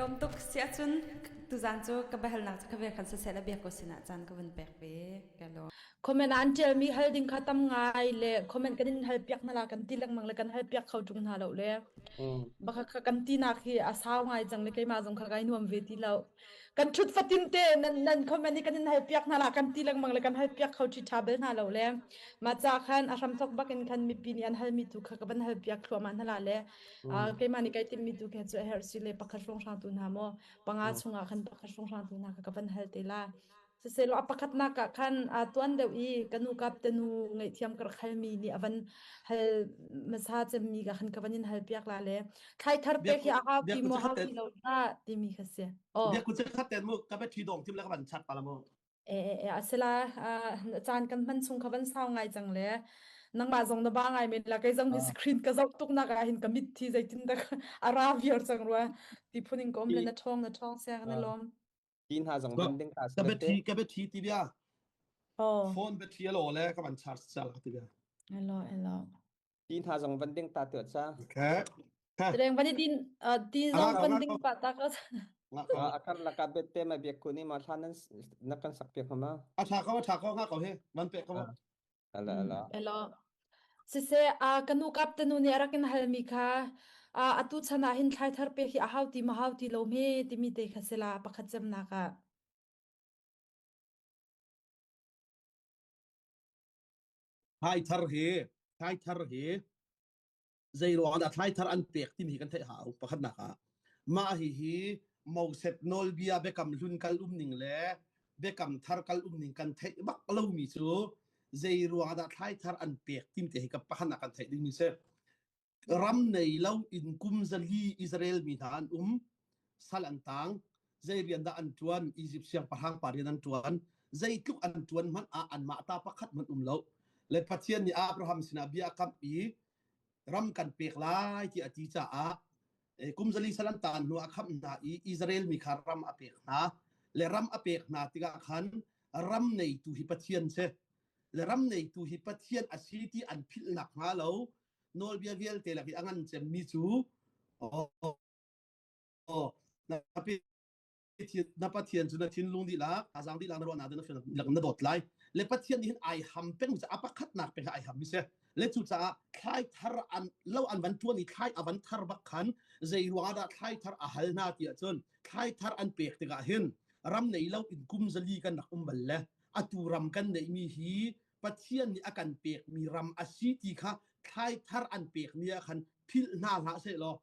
lawm tuk. Si ahcun tuzaan cu ka biahalnak cu ka vel khan siseh la biak ko sinah caan ka vun pek ve. Ka lawm. Comment ah an ṭialmi hal ding kha tam ngai le comment kan in hal piak hna la kan ti lengmang le kan hal piak kho ṭung hna lo le baka kha kan tinak hi a sau ngai cang le keimah zong kha kai nuam ve ti lo. Kan ṭhut fatin te nan nan comment hi kan in hal piak hna la kan ti lengmang le kan hal piak kho ṭhi ṭha bel hna lo le mah ca khan a hramthok bak in khan mipi nih an halmi tu kha ka van hal piak thluahmah hna la le keimah nih kai timhmi tu kha cu a herh si le pakhat hrawnghrang tu hna maw panga chungah khan pakhat hrawnghrang tu hna kha ka van hal te la. Siselaw a pakhatnak ah khan aa tuan deuh i ka nu kap te nu ngaihthiam ka rak halmi nih a van hal hmasa cemmi ka khan ka van in hal piak la le thlai thar pek hi a hau ti maw hau ti lo dah timi kha si. Oh. Biak ku khat ten mu ka battery dong tim le ka van chat pa la mu. E e e asila caan kan hman chung kha van sau ngai cang le nangmah zong na ba ngai men la kei zong hi screen ka zoh tuk nak ah hin ka mit thi zeitin dak a ra viar cang rua ti phun in ka um le na ṭhawng na ṭhawng sia kan i lawm. Ti hna zong van ding ta Ka battery ka battery ti bia. Oh. Phone battery a lo le ka van charge cel ti bia. Hello hello. Ti hna zong van ding ta tu cha. Okay. Reng van din ti zong van ding pa ta ka. A kar laka bet te ma biak ku ni ma thla nan na kan sak piak ma. A tha ko a tha ko nga ko he man pe ko. Ala ala. Hello. Siseh, aa ka nu kap te nu nih a rak in halmi kha aa atu chan ah hin thlai thar pek hi a hau ti ma hau ti lo hme timi te kha si la pakhat cemnak ah. Thlai thar hi thlai thar hi zei ruang dah thlai thar an pek timi hi kan theih hau pakhatnak ah mah hi hi Moses nawlbia biakam hlun kal um ning le biakam thar kal um ning kan theih bak lomi cu zei ruang dah thlai thar an pek tim te hi ka pakhatnak kan theih ding mi si ram nei lo in kum zali Israel mi hna an um sal an tang zei rian dah an tuan Egypt siangpahrang pa rian an tuan zeitluk an tuan hmanh ah anmah ta pakhat hmanh um lo le Pathian nih Abraham sinah bia a kamh i ram kan pek lai ti a ti caah kum zali sal an tan hnu a khamh hna i Israel mi kha ram a pek hna le ram a pek hna tikah khan ram neitu hi Pathian si le ram neitu hi Pathian a si ti an philh nak hnga lo nawlbia vialte lak i a ngan cemmi cu na na Pathian cu na thinlung dihlak thazaang dihlak na ruahnak na lak na dawt lai le Pathian nih hin ai ham peng a pakhatnak peng ai ham mi si le cucaah thlai thar an lo an van tuan i thlai a van thar bak khan zei ruangah dah thlai thar a hal hna ti ahcun thlai thar an pek tikah hin ram nei lo in kum zali kan rak um bal le atu ram kan neihmi hi Pathian nih a kan pekmi ram a si ti kha thlai thar an pekmi ah khan philh hna hlah seh law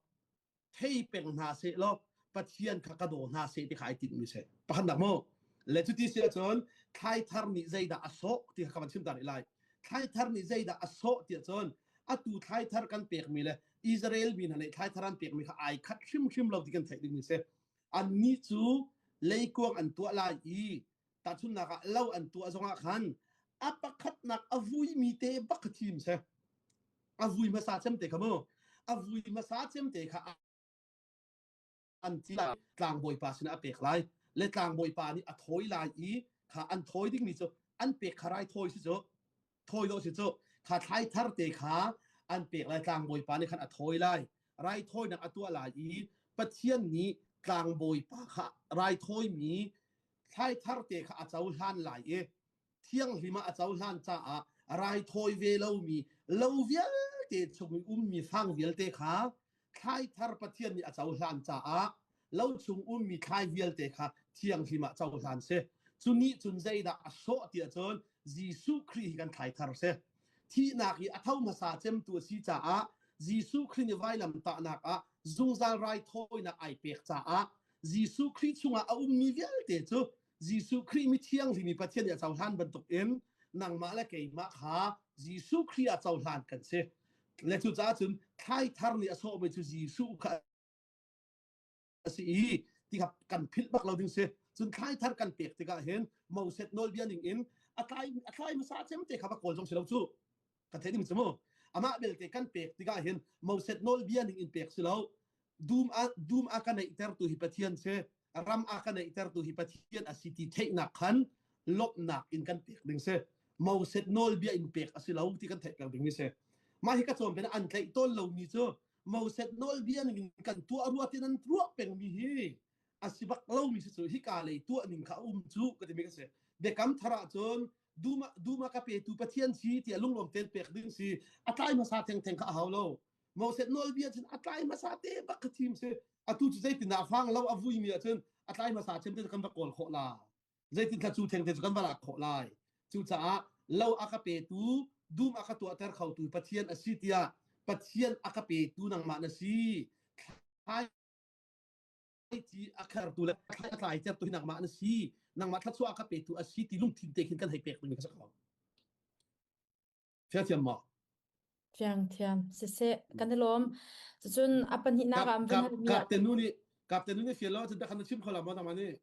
thei peng hna seh law Pathian kha ka daw hna seh ti kha ai tinhmi si. Pakhatnak mu. Le cuti si ahcun thlai thar nih zeidah a sawh ti kha ka van chim ta rih lai. Thlai thar nih zeidah a sawh ti ahcun atu thlai thar kan pekmi le Israel mi hna nih thlai thar an pekmi kha ai khat hrimhrim lo ti kan theih dingmi si. Annih cu leikuang an tuah lai i tahchunhnak ah lo an tuah zongah khan a pakhatnak a vuimi te bak kha thim seh a vui hmasa cem te kha mu a vui hmasa cem te kha an ti lai tlangbawipa sinah a pek lai le tlangbawipa nih a thawi lai i kha an thawi dingmi cu an pek kha rai thawi si cu thawi dawh si cu kha thlai thar te kha an pek lai tlangbawipa nih khan a thawi lai raithawinak a tuah lai i Pathian nih tlangbawipa kha raithawimi thlai thar te kha a cohlan lai i thianghlim ah a cohlan caah raithawi ve lomi lo vialte chung i ummi fang vialte kha thlai thar Pathian nih a cohlan caah lo chung ummi thlai vialte kha thianghlim ah cohlan si. Cu nih cun zeidah a sawh tiah cun Jesuh Khrih hi kan thlai thar si. Thihnak i a tho hmasa cemtu a si caah Jesuh Khrih nih vailamtahnak ah zungzal raithawinak ai pek caah Jesuh Khrih chungah a ummi vialte cu Jesuh Khrih mi thianghlim i Pathian nih a cohlan bantukin nangmah le keimah kha Jesuh Khrih ah cohlan kan si. Le cucaah cun thlai thar nih a sawhmi cu Jesuh kha a si i ti kha kan philh bak lo ding si. Cun thlai thar kan pek tikah hin Moses nawlbia ning in a tlai a tlai hmasa cem te kha va kawl zong si lo cu. Kan theih ding cu mu. Amah belte kan pek tikah hin Moses nawlbia ning in pek si lo. Dum a dum a ka neihtertu hi Pathian si ram a ka neihtertu hi Pathian a si ti theihnak khan lawmhnak in kan pek ding si Moses nawlbia in pek a si lo ti kan theih peng ding mi si mah hi ka cawn pen an tlaih tawn lomi cu Moses nawlbia ning in kan tuah rua tin an ruah pengmi hi. A si bak lomi si cu hika lei tuah ning kha a um cu ka timi ka si. Biakam thar ah cun duma duma ka petu Pathian si tiah lunglawm tein pek ding si. A tlai hmasa thengtheng kha a hau lo. Moses nawlbia cun a tlai hmasa te bak kha thim si. Atu cu zeitindah fang lo a vuimi ahcun a tlai hmasa cem te kan va kawl khawh la. Zeitin thla cu theng te cu kan va lak khawh lai. Cucaah lo a ka petu, dum a ka tuahter khotu Pathian a si tiah Pathian a ka petu nangmah na si. Thlai ci a khertu le thlai a tlai tertu hi nangmah na si. Nangmah thluachuah a ka petu a si ti lungthin te khin kan hei pek ding ka si ko. Fiathiam maw? Fiang thiam. Siseh, kan i lawm. Cucun a pahnihnak ah an van halmi ah Kapten nu nih Kapten nu nih fial lo cun takhan na chim kho la maw nangmah nih?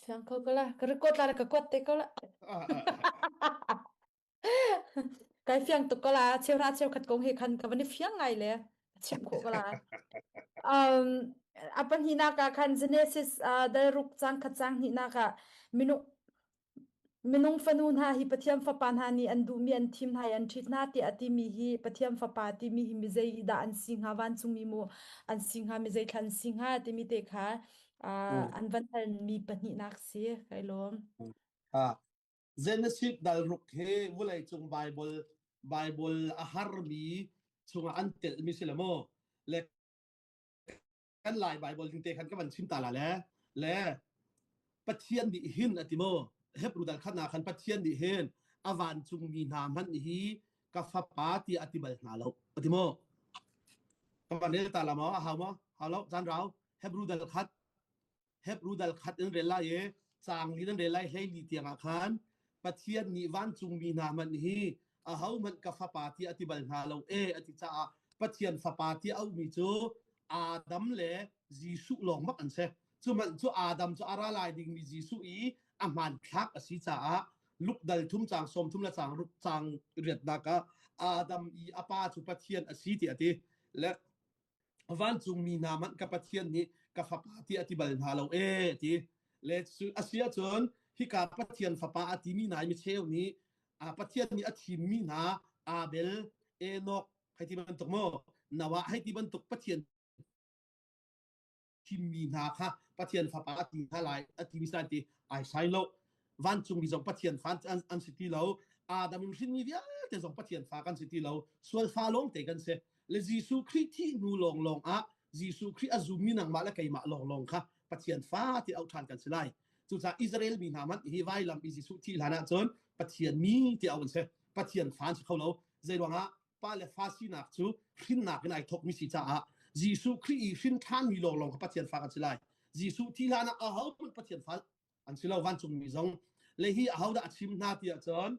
Fiang kho ko la. Ka record la ka kuat te ko la. Kai fiang tuk ko la. Cheuhra cheukhat kong he khan ka van i fiang ngai le chim khawh ko la. Um, a pahnihnak ah khan Genesis uh, dal ruk cang khat cang hnihnak ah minung Minung fanu hna hi Pathian fapa hna nih an duhmi an thim hna i an ṭhit hna tiah a timi hi Pathian fapa timi hi mizei dah an si hnga, vancungmi maw an si hnga, mizei thla an si hnga timi te kha uh, an van halmi pahnihnak si. Kai lawm. Ah, Genesis dal ruk hi vawleicung Bible Bible a harmi chungah an telhmi si le maw? Le kan Lai Bible ding te khan ka van chim ta la le le Pathian nih hin a ti mu Hebrew dal khat na khan Pathian nih hin a vancungmi hna hmanh hi ka fapa tiah a ti bal hna lo a ti mu ka van rel ta la maw a hau maw hau lo caan rau Hebrew dal khat Hebrew dal khat in rel lai i caang li nan rel lai hleili tiang ah khan Pathian nih vancungmi hna hmanh hi ahohmanh ka fapa tiah a ti bal hna lo e a ti caah Pathian fapa tiah auhmi cu Adam le Jesuh lawng bak an si. Cu hmanh cu Adam cu a ra lai dingmi Jesuh i a hmanthlak a si caah Luke dal thum caang 30 le caang ruk caang riatnak ah Adam i a pa cu Pathian a si tiah a ti. Le vancungmi hna hmanh ka Pathian nih ka fapa tiah a ti bal hna lo ee ti le a si ahcun hika Pathian fapa a timi hna mi cheu nih Pathian nih a thimmi hna Abel Enoch hei ti bantuk maw Noah hei ti bantuk Pathian thimmi hna kha Pathian fapa a ti hna lai a timi sai ti ai sai lo vancungmi zong Pathian fa an, an si ti lo Adam in hrinmi vialte zong Pathian fa kan si ti lo sual fa lawng te kan si le Jesuh Khrih thih hnu lawng lawng ah Jesuh Khrih a zummi nangmah le keimah lawng lawng kha Pathian fa ti auh ṭhan kan si lai cucaah Israel mi hna man hi vailam i Jesuh thih hlan ah cun Pathian mi ti auh an si Pathian fa an si kho lo zei ruangah pa le fa sinak cu hrinnak in ai thawkmi si caah Jesuh Khrih i hrin ṭhanmi lawnglawng kha Pathian fa kan si lai. Jesuh thi hlan ah ahohmanh Pathian fa an si lo vancungmi zong. Le hi ahodah a chim hna ti ahcun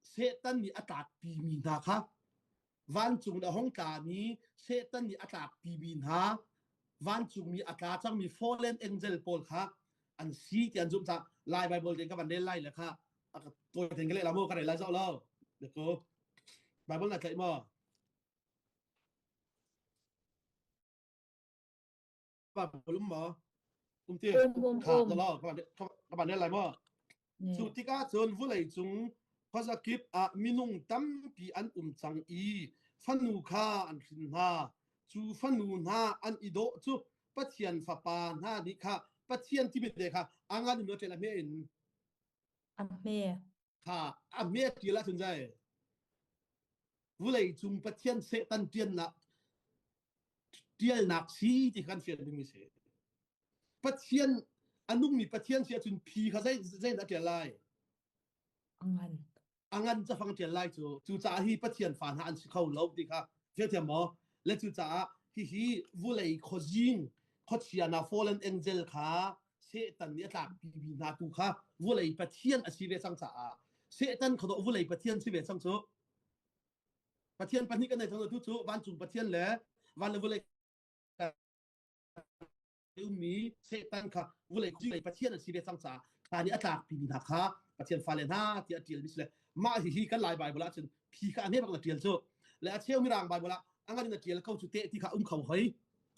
Satan nih a tlakpimi hna kha vancung in a hung tlami Satan nih a tlakpimi hna vancungmi a tla cangmi fallen angel pawl kha an si ti an zumh caah Lai Bible te ka van rel lai le kha a ka tawi ten ka leh la mu ka rel lai zoh lo. Ko Bible na tlaih maw? Bible um maw? Um ti. Um, um, Kha um. lo ka ban rel lai maw? Cu tikah cun vulei cung khuazakip ah minung tampi an um cang i fanu kha an hrin hna. Cu fanu hna an i dawh cu Pathian fapa hna nih kha Pathian timi te kha a ngan in a hme in A hme. Kha a hme ṭial ahcun zai vulei cung Pathian Satan ṭiannak ṭialnak si ti kan fian dingmi si. Pathian a nungmi Pathian si ahcun phi kha zei zei dah ṭial lai? A ngan. A ngan cafang ṭial lai cu. Cucaah hi Pathian fa hna an si kho lo ti kha fiathiam maw? Le cucaah hihi vulei khuazing khuachia na fallen angel kha Satan nih a tlakpi mi hna tu kha vulei Pathian a si ve cang caah Satan kha dawh vulei Pathian si ve cang cu Pathian pahnih kan nei cang tu cu vancung Pathian le van le vulei ummi Satan kha vulei vulei Pathian a si ve cang caah kha nih a tlakpi mi hna kha Pathian fale hna tiah a ṭial mi si le mah hihi kan Lai Bible ah cun phi kha a hme bak na ṭial cu le a cheu mirang Bible ah a ngan in a ṭial ko cu te ti kha um kho hoi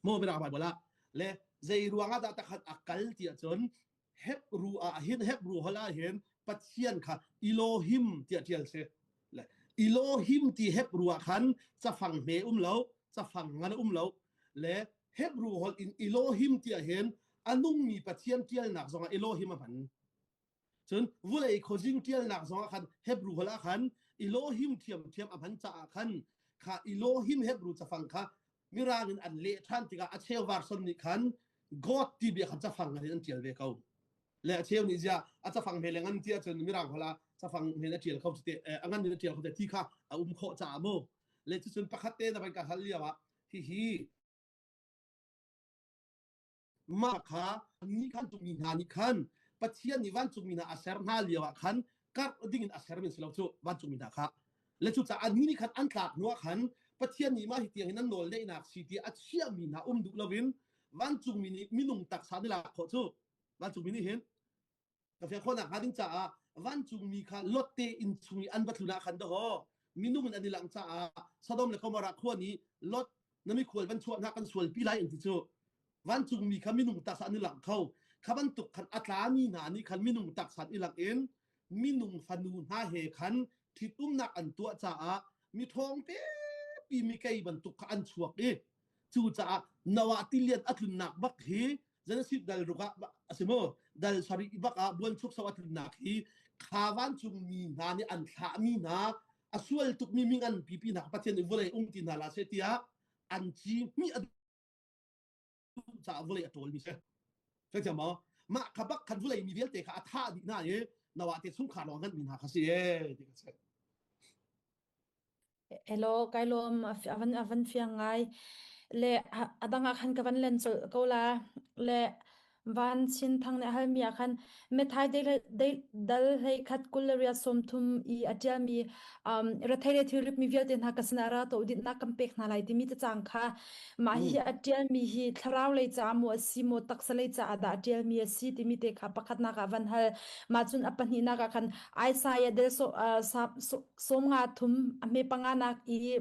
maw mirang Bible ah le zei ruangah dah takhat a kal ti ahcun Hebrew ah hin Hebrew holh ah hin Pathian kha Elohim tiah ṭial si le Elohim ti Hebrew ah khan cafang hme um lo cafang ngan um lo le. Hebrew holh in Elohim tiah hin a nungmi Pathian ṭialnak zongah Elohim a hman. Cun vulei khuazing ṭialnak zongah khan Hebrew holh ah khan Elohim ṭhiamṭhiam a hman caah khan kha Elohim Hebrew cafang kha Mirang in an leh ṭhan tikah a cheu version nih khan God ti bia khan cafang in an ṭial ve ko. Le a cheu nih ziah a cafang hme le ngan ti ahcun Mirang holh ah cafang hme a ṭial kho te a ngan in a ṭial kho te ti kha a um khawh caah mu. Le cucun pakhat te na van ka hal lio ah hihi mah kha ni khan mi hna nih khan Pathian nih vancungmi hna a ser hna lio ah khan karh ding in a ser min si lo cu vancungmi hna kha le cucaah an nih khan an tlak hnu ah khan Pathian nih mah hi tiang in an nawl neihnak si ti a chiahmi hna um duh loin vancungmi nih minung taksa ni lak khawh cu vancungmi nih hin Ka fiang khawhnak hnga ding caah vancungmi kha Lot te inn chung i an va tlun ah khan dahawh minung in an i langh caah Sodom le Gomorrah khua nih Lot na mikhual van chuah hna kan sualpi lai an ti cu vancungmi kha minung taksa an i langh kho kha bantuk khan a tlami hna nih khan minung taksa i langh in minung fanu hna he khan ṭhitumnak an tuah caah mi ṭhawng pipi mikei bantuk kha an chuak i cucaah Noah tilian a tlunnak bak hi Genesis dal ruk ah a si mu dal sarih bak ah buanchuk so a tlunnak hi kha vancung mi hna nih an thlahmi hna a sual tukmi mi ngan pipi hna Pathian nih vawlei um ti hna la seh tiah an ci hmi a duh caah vawlei a ṭawlmi si. Theithiam maw? Mah kha bak khan vawlei mi vialte kha a thah dih hna i Noah te chungkhar lawng nganmi hna kha si ee ti ka si. Hello, kai lawm a van a van fiang ngai. Le a dang ah khan ka van len colh ko la. Le van chin thang nih a halmi ah khan methai dal hlei khat kul le riat sawm thum i a ṭialmi um, rethei le thilrit mi vialte hna ka sinah ra to dinnak kan pek hna lai timi cacang kha mah hi a ṭialmi hi thlarau lei caah maw a si maw taksa lei caah dah a ṭialmi a si timi te kha pakhatnak ah van hal. Mah cun a pahnihnak ah khan Isaiah del so, uh, sawm nga thum a hme panga nak i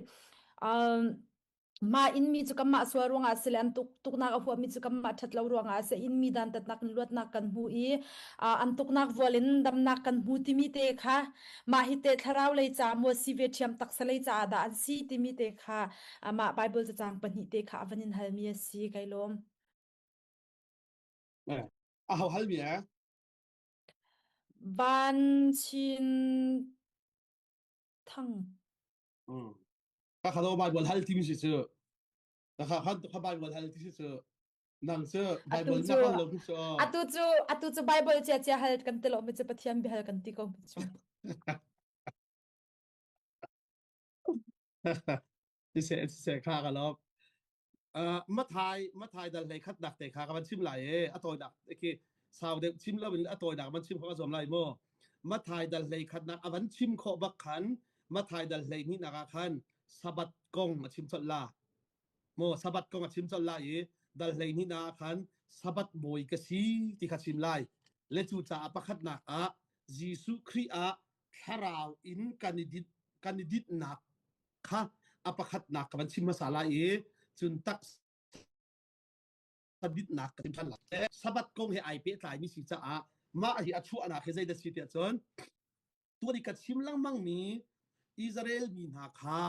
um, mah in mi cu kanmah sual ruangah si le an tuk tuknak a huami cu kanmah ṭhat lo ruangah si in mi dantatnak in luatnak kan hmu i an tuknak vual in damnak kan hmu timi te kha mah hi te thlarau lei ca maw si ve ṭhiam taksa lei caah dah an si timi te kha mah Bible cacang pahnih te kha a van in halmi a si kai lawm. A ho halmi eh? Van Chin Thang. Mm. Ka kha Bible hal timi si cu. Ka kha khan ka Bible hal ti si cu. Nang cu Bible na hal lo cu. Atu cu atu cu Bible chia chia hal kan ti lo mi cu Pathian bia hal kan ti ko mi cu. Siseh siseh kha ka lawm. Uh, mathai mathai dal hlei khat nak te kha ka van chim lai e a tawi nak khi sau deuh chim lo in a tawi nak van chim kho ka zuam lai mu mathai dal hlei khat nak a van chim khawh bak khan mathai dal hlei hnih nak ah khan sabat kong a chim colh la mo sabat kong a chim colh la i dal hlei hnih nak ah khan sabat bawi ka si ti kha chim lai le cu caah pakhat nak ah Jesuh Khrih ah thlarau in kan i dit kan i ditnak kha a pakhatnak ka van chim hmasa lai i cun tak sabitnak ka chim ṭhan lai. Sabbath kong he ai pehtlaimi si caah mah hi a chuahnak hi zeidah si tiah cun tuan i ka chim lengmang mi Israel mi hna kha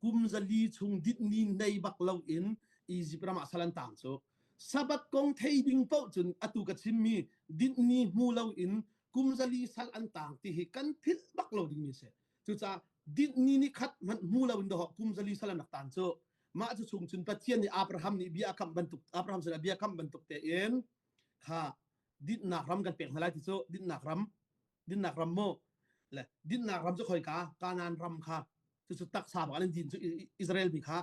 kum zali chung ditni nei bak loin Egypt ram ah sal an tang cu Sabbath kong thei ding paoh cun atu ka chimmi dinhni hmu loin kum zali sal an tang ti hi kan philh bak lo dingmi a si. Cucaah dinhni ni khat hmanh hmu loin dawh kum zali sal an rak tan cu mah cu chung cun Pathian nih Abraham nih bia a kamh bantuk Abraham sinah bia kamh bantuk tein kha dinhnak ram kan pek hna lai ti cu dinhnak ram dinhnak ram mu le dinhnak ram cu khoika Kanaan ram kha cucu taksa bak an din cu Israel mi kha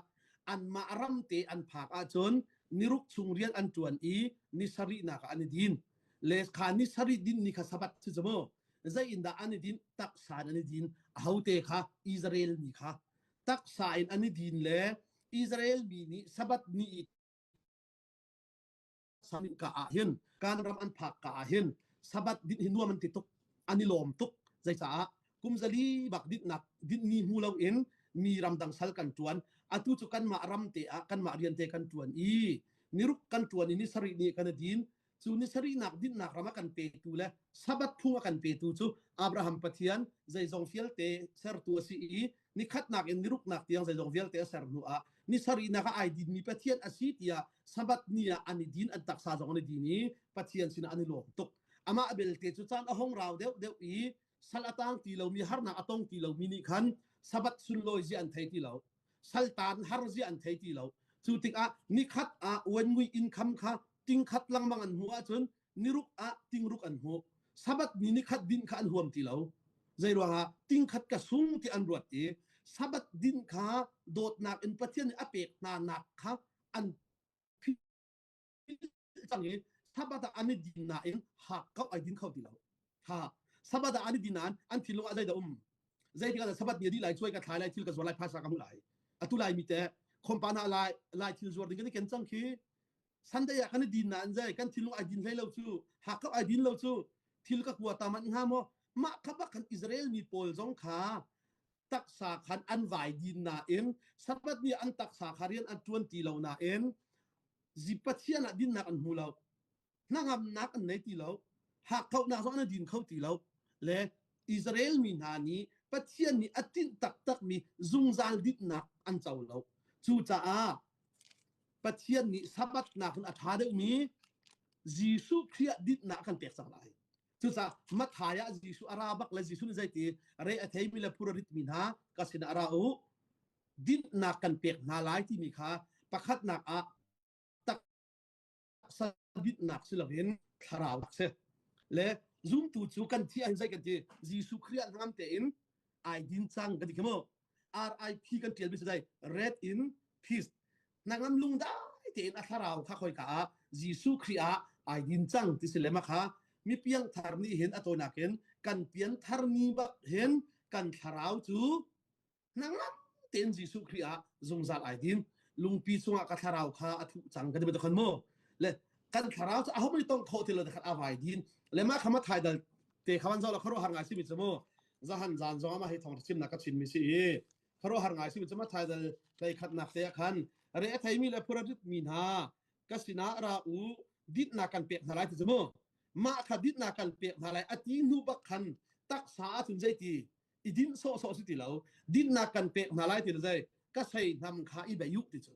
anmah ram te an phak ahcun niruk chung rian an ṭuan i ni sarihnak ah an i din le kha ni sarih din ni kha sabat si cu mu zei in dah an i din taksa in an i din ahote kha Israel mi kha taksa in an i din le Israel mi nih sabat ni i ka ah hin kan ram an phak ka ah hin sabat din hi nuam an ti tuk an i lawm tuk zeicaah kum zali bak dinnak dinni hmu lo in mi ramdang sal kan tuan atu cu kanmah ram te ah kanmah rian te kan tuan i niruk kan tuan i ni sarih ni kan i din cu ni sarihnak dinnak ram a kan petu le Sabbath phung a kan petu cu Abraham Pathian zeizong vialte sertu a si i nikhatnak in niruknak tiang zeizong vialte a ser hnu ah. Ni sarihnak ah ai dinmi Pathian a si tiah Sabbath ni ah an i din, an taksa zong an i din i Pathian sinah an i lawm tuk. Amah belte cu caan a hung rau deuhdeuh i sal a tang ti lomi, harnak a tong ti lomi nih khan Sabbath sunlawi zia an thei ti lo. Saltan har zia an thei ti lo. Cu tikah nikhat ah uanmui income kha tingkhat lengmang an hmuh ahcun niruk ah tingruk an hmuh. Sabbath ni nikhat din kha an huam ti lo. Zeiruangah tingkhat ka sung ti an ruat i Sabbath din kha dawtnak in Pathian nih a pek hna nak kha an philh cang i Sabbath ah an i din nain hakkauh ai din kho ti lo. Ha Sabbath ah an i din nain an thinlung ah zeidah um? Zeitik ah Sabbath ni a dih lai, cuai ka thlai lai, thil ka zuar lai, phaisa ka hmuh lai. Atu lai mi te khompan ah lai lai thil zuar ding kan i ken cang khi Sunday ah kan i din nain zei kan thinlung ai din hlei lo cu hakkauh ai din lo cu thil ka kua ta manh hnga maw mah kha bak khan Israel mi pawl zong kha taksa khan an vai din nain Sabbath ni an taksa kha rian an tuan ti lo nain zi Pathian ah dinnak an hmu lo hnangamnak an nei ti lo hakkauhnak zong an din kho ti lo le Israel mi hna nih Pathian nih a tinh taktakmi zungzal dinnak an co lo cucaah Pathian nih Sabbath nakin a ṭha deuhmi Jesuh Khrih ah dinhnak a kan pek cang lai. Cucaah Matthai ah Jesuh a ra bak le Jesuh nih zeiti re a theimi le phur a ritmi hna ka sinah ra u dinhnak kan pek hna lai timi kha pakhatnak ah taksa dinhnak si loin thlarau si. Le zumtu cu kan thi ahhin zei kan ti Jesuh Khrih ah hnangam tein ai din cang kan ti khi mu. RIP kan ṭialmi si dai red in peace nangam lungdai tein a thlarau kha khoika ah Jesuh Khrih ah ai din cang ti si le ma kha mi piang thar nih hin a tawinak in kan pian thar ni bak hin kan thlarau cu nangam tein Jesuh Khrih ah zungzal ai din lungpi chungah ka thlarau kha a thuh cang kan ti bantuk khan mu le kan thlarau cu aho mani tong kho ti lo khan a vai din le ma kha ma thai dal te kha van zo la kharo har ngai si mi chu mu zahan zan zong ama hi thong chimnak ka chim mi si i khuaruahhar ngai si mi cu Matthai dal hlei khatnak te ah khan re a theimi le phur a ritmi hna ka sinah ra u ditnak kan pek hna lai ti cu mu mah kha ditnak kan pek hna lai a ti hnu bak khan taksa ahcun zeiti i din sawhsawh si ti lo dinnak kan pek hna lai ti le zei ka sei hnam kha i bei u ti cu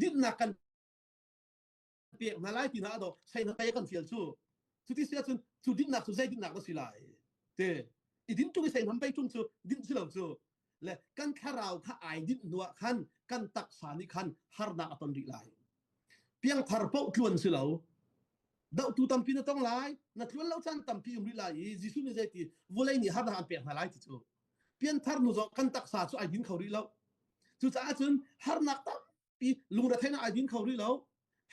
dinnak kan pek hna lai ti hna ado sei na pei kan fial cu cuti si ahcun cu dinnak cu zei dinnak na si lai te i din tung i sei nam pei tung cu din si lo cu le kan thlarau kha ai dinh hnu ah khan kan taksa nih khan harnak a ton rih lai piangthar poh tluan si lo dohtu tampi na tong lai na tluan lo caan tampi um rih lai i Jesuh nih zeiti vulei nih harnak an pek hna lai ti cu pianthar nu zong kan taksa cu ai din kho rih lo cucaah cun harnak tampi lungretheihnak ai din kho rih lo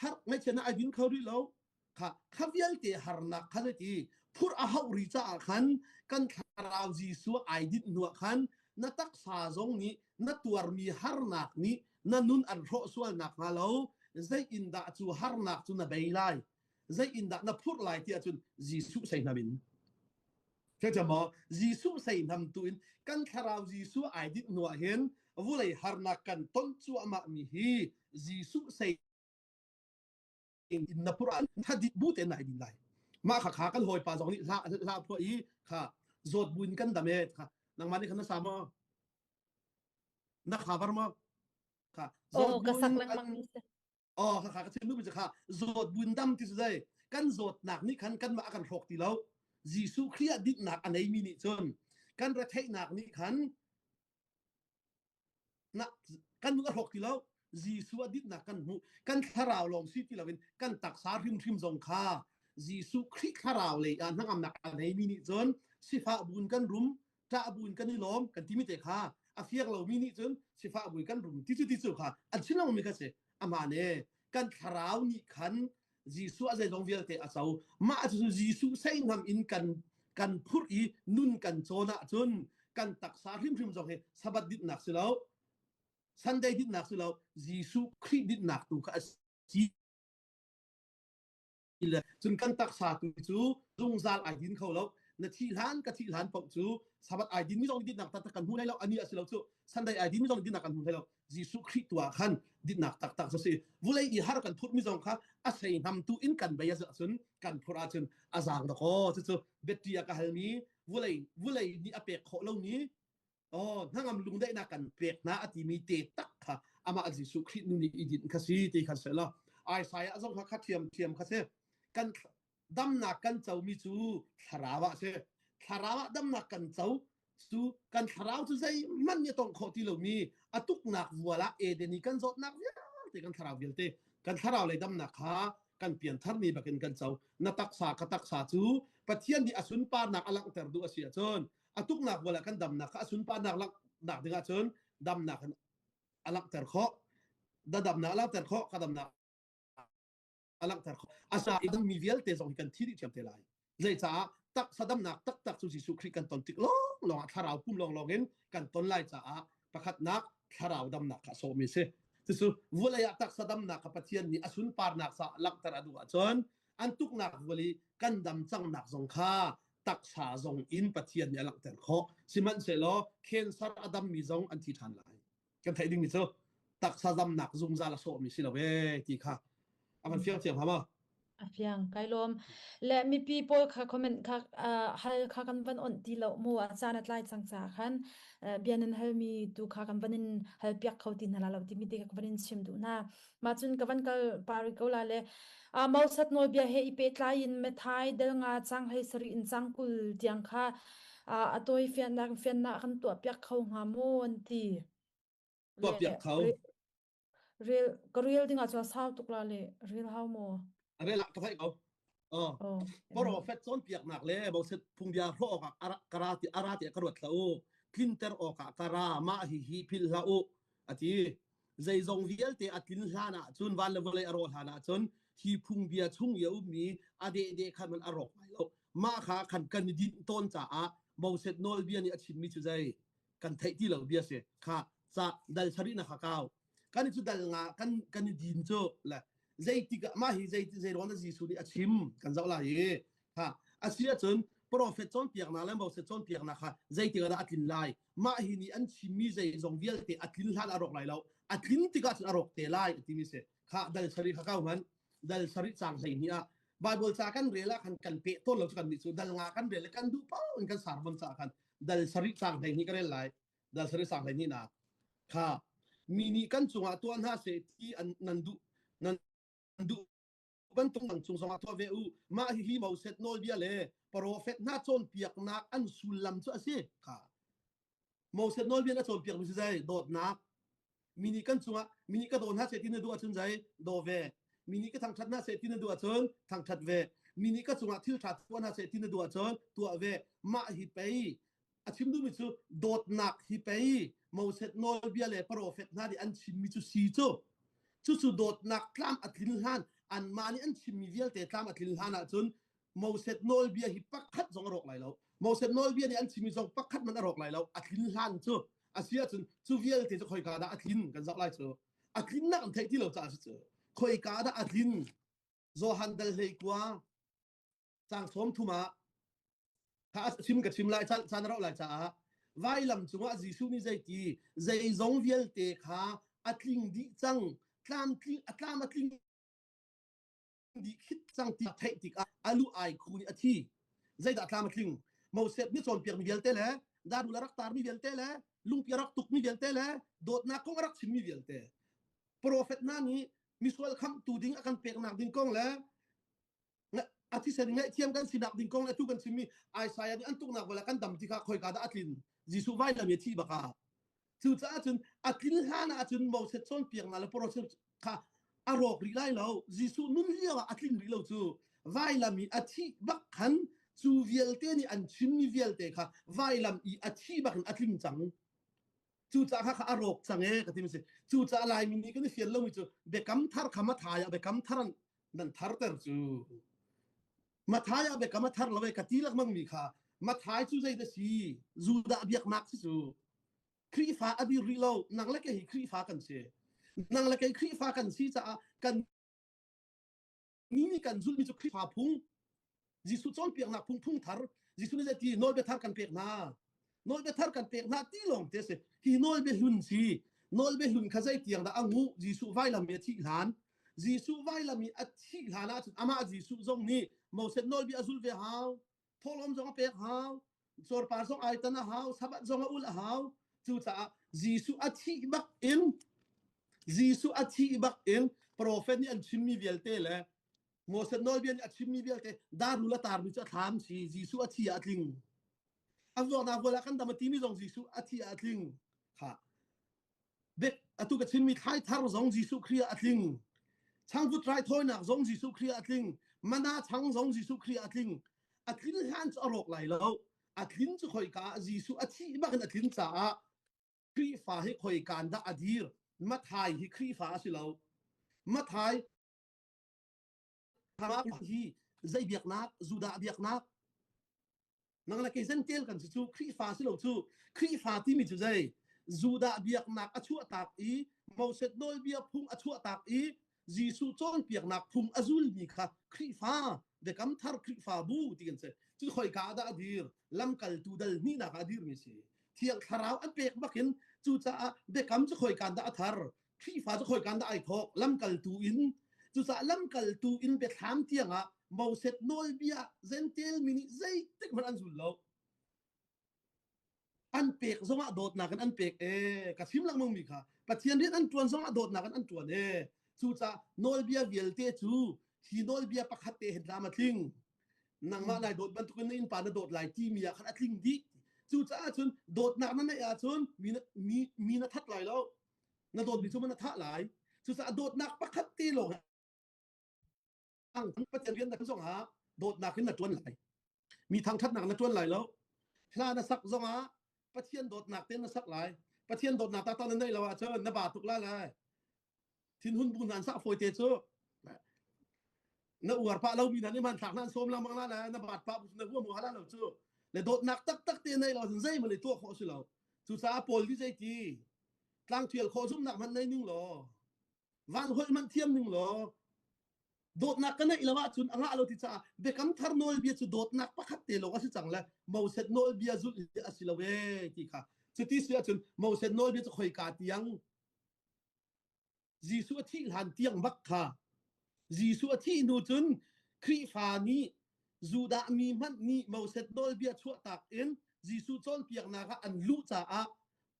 har ngaihchiatnak ai din kho rih lo kha kha vialte harnak kha zeiti phur a hauh ri caah khan kan thlarau Jesuh ai dinh hnuah khan na taksa zong nih na tuarmi harnak nih na nun an hrawh sual nak hnga lo zei in dah cu harnak cu na bei lai zei in dah na phurh lai ti ahcun Jesuh sei hnam in Thecha maw Jesuh seihnam tu in kan thlarau Jesuh ai dinh hnu ah hin vulei harnak kan ton cuahmah mi hi Jesuh sei in na pur ah thadit bu te nai din lai mah kha kha kan hawipa zong nih hla hla phuah i kha zawt buin kan dam e kha nangmah nih khan na sa maw na kha var maw kha zawt ka sak lengmang mi si Oh, kha ka chim duhmi cu kha zawt buin dam ti cu zei kan zawtnak nih khan kanmah a kan hrawk ti lo. Jesuh Khrih ah dinhnak a neimi nih cun kan retheihnak nih khan na kan nun a hrawk ti lo. Jesuh ah dinhnak kan hmuh. Kan thlarau lawng si ti loin kan taksa hrimhrim zong kha Jesuh Khrih thlarau lei ah hnangamnak a neimi nih cun sifah buin kan rum, ṭah buin kan i lawm kan timi te kha a fiang lomi nih cun sifah buin kan rum ti cu ti cu kha an chim lomi kha si amah ne kan thlarau nih khan Jesuh a zeizong vialte a co mah cu Jesuh seihnam in kan kan phurh i nun kan cawn ahcun kan taksa hrimhrim zong hi Sabbath dinhnak si lo Sunday dinhnak si lo Jesuh Khrih dinhnak tu kha a si le cun kan taksa tu cu zungzal ai din kho lo na thih hlan ka thih hlan paoh cu sabat ai din mi zong dinnak taktak kan hmu lai lo ani a si lo cu Sunday ai din mi zong dinnak kan hmu lai lo Jesuh Khrih tu ah khan dinnak taktak cu si vulei i har kan phurh mi zong kha a sei hnam tu in kan bei a cun kan phurh ahcun a zaang dakaw cucu biati a ka halmi vulei vulei nih a pek khawh lomi oh hnangam lungdaihnak kan pek hna a timi te tak kha. Amah Jesuh Khrih nun i dinh kha si ti kha se la. Isaiah zong kha kha thiam thiam kha si. Kan damnak kan comi cu thlarau ah si. Thlarau ah damnak kan co cu kan thlarau cu zeihmanh nih a tongh khawh ti lomi a tuknak vual ah Eden i kan zawtnak vialte kan thlarau vialte kan thlarau lei damnak kha kan pianthar ni bakin kan co na taksa ka taksa cu Pathian nih a sunparnak a langhter duh a si ahcun a tuknak vual ah kan damnak kha a sunparnak langhnak ding ahcun damnak in a langhter khawh da damnak a langhter khawh ka damnak a langhter khawh. Asa i mi vialte zong hi kan thi dih ṭhiam te lai. Zeicaah taksa damnak taktak cu Jesuh Khrih kan ton tik lawng lawng ah thlarau pum lawng lawng in kan ton lai caah pakhatnak thlarau damnak kha a sawhmi si. Cucu vulei ah taksa damnak kha Pathian nih a sunparnak sa langhter a duh ahcun an tuknak vual i kan dam cangnak zong kha taksa zong in Pathian nih a langhter khawh. Sihmanhsehlaw cancer a dammi zong an thi ṭhan lai. Kan theih dingmi cu taksa zamnak zungzal a sawhmi si lo ee ti kha a van fiang thiam hama. A fiang kai lawm. Le mipi pawl kha comment kha hal kha kan van onh ti lo mu a caan a tlai cang ca khan bia nan halmi tu kha kan van in hal piak kho ti hna la lo timi te ka van in chim duh hna. Ma cun ka van kal pari ko la le Mosat nawlbia he i pehtlai in Mathai del nga cang hlei sarih in cang 20 tiang kha a tawi fiannak fiannak kan tuah piak kho hnga maw an ti. Tuah piak kho. Rel ka rel ding ah cun sau tuk la le rel hau maw? Rel ah ka theih ko. Oh. Prophet cawnpiaknak le Moses phungbia hrawh awkah ka ra ti ara ti ka ruat hlah u. Tlinter awkah ka ra mah hi hi philh hlah u a ti. Zeizong vialte a tlin hlan ah cun van le vawlei a rawh hlan ah cun hi phungbia chung i a ummi a dehde khan man a rawk lai lo. Mah kha khan kan i dinh tawn caah Moses nawlbia nih a chimmi cu zei kan theih ti lo bia si kha ca dal sarih na kha kau kan i cu dal nga kan kan i din cu le zeitik ah mah hi zei zei ruang dah Jesuh nih a chim kan zoh lai i ha a si ahcun prophet cawnpiaknak le Moses cawnpiaknak kha zeitik ah dah a tlin lai mah hi nih an chimmi zeizong vialte a tlin hlan a rawk lai lo a tlin tikah cun a rawk te lai a timi si kha dal sarih kha kau hman dal sarih cang 12 ah Bible ca kan rel ah khan kan peh tawn lo cu kan nih cu dal nga kan rel le kan duh paoh in kan sermon ca khan dal sarih cang 12 ka rel lai dal sarih cang 12 nak kha mi nih kan cungah tuah hna seh ti an nan duh nan duh bantuk nang cung zongah tuah ve u mah hihi Moses nawlbia le profet hna cawnpiaknak an sullam cu a si kha Moses nawlbia na cawnpiak mi si zei dawtnak mi nih kan cungah mi nih ka daw hna seh ti na duh ahcun zei daw ve mi nih ka thangṭhat hna seh ti na duh ahcun thangṭhat ve mi nih ka cungah thil ṭha tuah hna seh ti na duh ahcun tuah ve mah hi pei a chim duhmi cu dawtnak hi pei Moses nawlbia le profet hna nih an chimmi cu si cu cucu dawtnak tlam a tlin hlan anmah nih an chimmi vialte tlam a tlin hlan ahcun Moses nawlbia hi pakhat zong a rawk lai lo Moses nawlbia nih an chimmi zong pakhat man a rawk lai lo a tlin hlan cu a si ahcun cu vialte cu khoika dah a tlin kan zoh lai cu a tlinnak an theih ti lo caah si cu khoika dah a tlin Johan dal hlei kua cang 30 ah kha chim ka chim lai caan a rauh lai caah vailam cungah Jesuh nih zeiti zeizong vialte kha a tling dih cang tlam tling a tlam a tling dih khit cang ti theih tikah a lu ai khu nih a thi zeidah tlam a tling Moses nih cawnpiakmi vialte le darul a rak tarmi vialte le lungpi a rak tukmi vialte le dawtnak kong a rak chimmi vialte profet hna nih misual khamhtu ding a kan peknak ding kong le a thisen ngaihthiam kan sinak ding kong le atu kan chimmi Isaiah nih an tuknak wala kan dam ti kha khoika dah a tlin Jesuh vailam i a thih baka Cucaah cun a tlin hlan ah cun Moses cawnpiaknak le profet kha a rawk rih lai lo. Jesuh nun lio ah a tling rih lo cu. Vailam i a thih bak khan cu vialte nih an chimmi vialte kha vailam i a thih bak in a tling cang. Cucaah kha kha a rawk cang ee ka ti mi si. Cucaah Laimi nih kan i fian lomi cu biakam thar kha Mathai ah biakam thar an nan tharter cu. Mathai ah biakam a thar lo ee ka ti lengmang mi kha Mathai cu zei dah si? Judah biaknak si cu. Khrihfa a dir rih lo. Nang le kei hi Khrihfa kan si. Nang le kei Khrihfa kan si caah kan ni nih kan zulhmi cu Khrihfa phung Jesuh cawnpiaknak phung phung thar Jesuh nih zeiti nawlbia thar kan pek hna nawlbia thar kan pek hna ti lawng te si hi nawlbia hlun si nawlbia hlun kha zei tiang dah a nguh Jesuh vailam i a thih hlan Jesuh vailam i a thih hlan ahcun amah Jesuh zong nih Moses nawlbia a zul ve hau thawhlawm zong a pek hau cuarpar zong ai tan a hau sabat zong a ul a hau cucaah Jesuh a thih bak in. Jesuh a thih bak in profet nih an chimmi vialte le Moses nawlbia nih a chimmi vialte darlu le tarmi cu a thlam si Jesuh a thi ah a tling. A vuaknak vual ah kan dam a timi zong Jesuh a thi ah a tling. Kha Bek atu ka chimmi thlai thar zong Jesuh Khrih ah a tling. Changvut raithawinak zong Jesuh Khrih ah a tling. Mana chang zong Jesuh Khrih ah a tling. A tlin hlan cu a rawk lai lo. A tlin cu khoika ah Jesuh a thih bak in a tlin caah Khrihfa hi khoikaan dah a dir? Mathai hi Khrihfa a si lo. Mathai hi zei biaknak? Judah biaknak. Nang le kei zentel kan si cu Khrihfa si lo cu. Khrihfa timi cu zei? Judah biaknak a chuahtak i Moses nawlbia phung a chuahtak i Jesuh cawnpiaknak phung a zulmi kha Khrihfa Biakam Thar Khrihfabu ti kan si. Cu khoika ah dah a dir? Lamkaltu dal hnihnak ah a dirmi si. Thiang Thlarau an pek bakin cucaah biakam cu khoikaan dah a thar? Khrihfa cu khoikaan dah ai thawk? Lamkaltu in. Cucaah lamkaltu in biathlam tiangah Moses nawlbia Gentile mi nih zeitik hmanh an zul lo. An pek zongah dawtnak in an pek ee. Ka chim lengmang mi kha Pathian rian an ṭuan zongah dawtnak in an ṭuan ee. Cucaah nawlbia vialte cu hi nawlbia pakhat te hin tlam a tling. Nangmah nai dawt bantukin na innpa na dawt lai timi ah khan a tling dih. Cucaah cun dawtnak na neih ahcun mi na, mi, mi na that lai lo. Na dawtmi cu na thah lai. Cucaah dawtnak pakhat te lawng ang Pathian rian na zong ah dawtnak in na ṭuan lai. Mi thangṭhatnak na ṭuan lai lo. Hla na sak zong ah Pathian dawtnak te na sak lai. Pathian dawtnak ta na neih lo ahcun na ba tuk la lai. Thinhun bu hna sak fawi te cu na uar pah lo mi hna nih hmanthlak hna an sawm lengmang la le na baat pah na huam hala lo cu le dawtnak taktak te nei lo cun zeihmanh i tuah khawh si lo cucaah Paul nih zeiti tlangṭhial khawh zumnak hmanh nei ning law van holh hmanh thiam ning law dawtnak ka neih lo ahcun a ngah lo ti caah biakam thar nawlbia cu dawtnak pakhat te lawng a si cang le Moses nawlbia zulh hi a si lo ee ti kha cuti si ahcun Moses nawlbia cu khoika tiang Jesuh a thih hlan tiang bak kha Jesuh a thih hnu cun Khrihfa nih Judah mi hmanh nih Moses nawlbia chuahtak in Jesuh cawnpiaknak ah an luh caah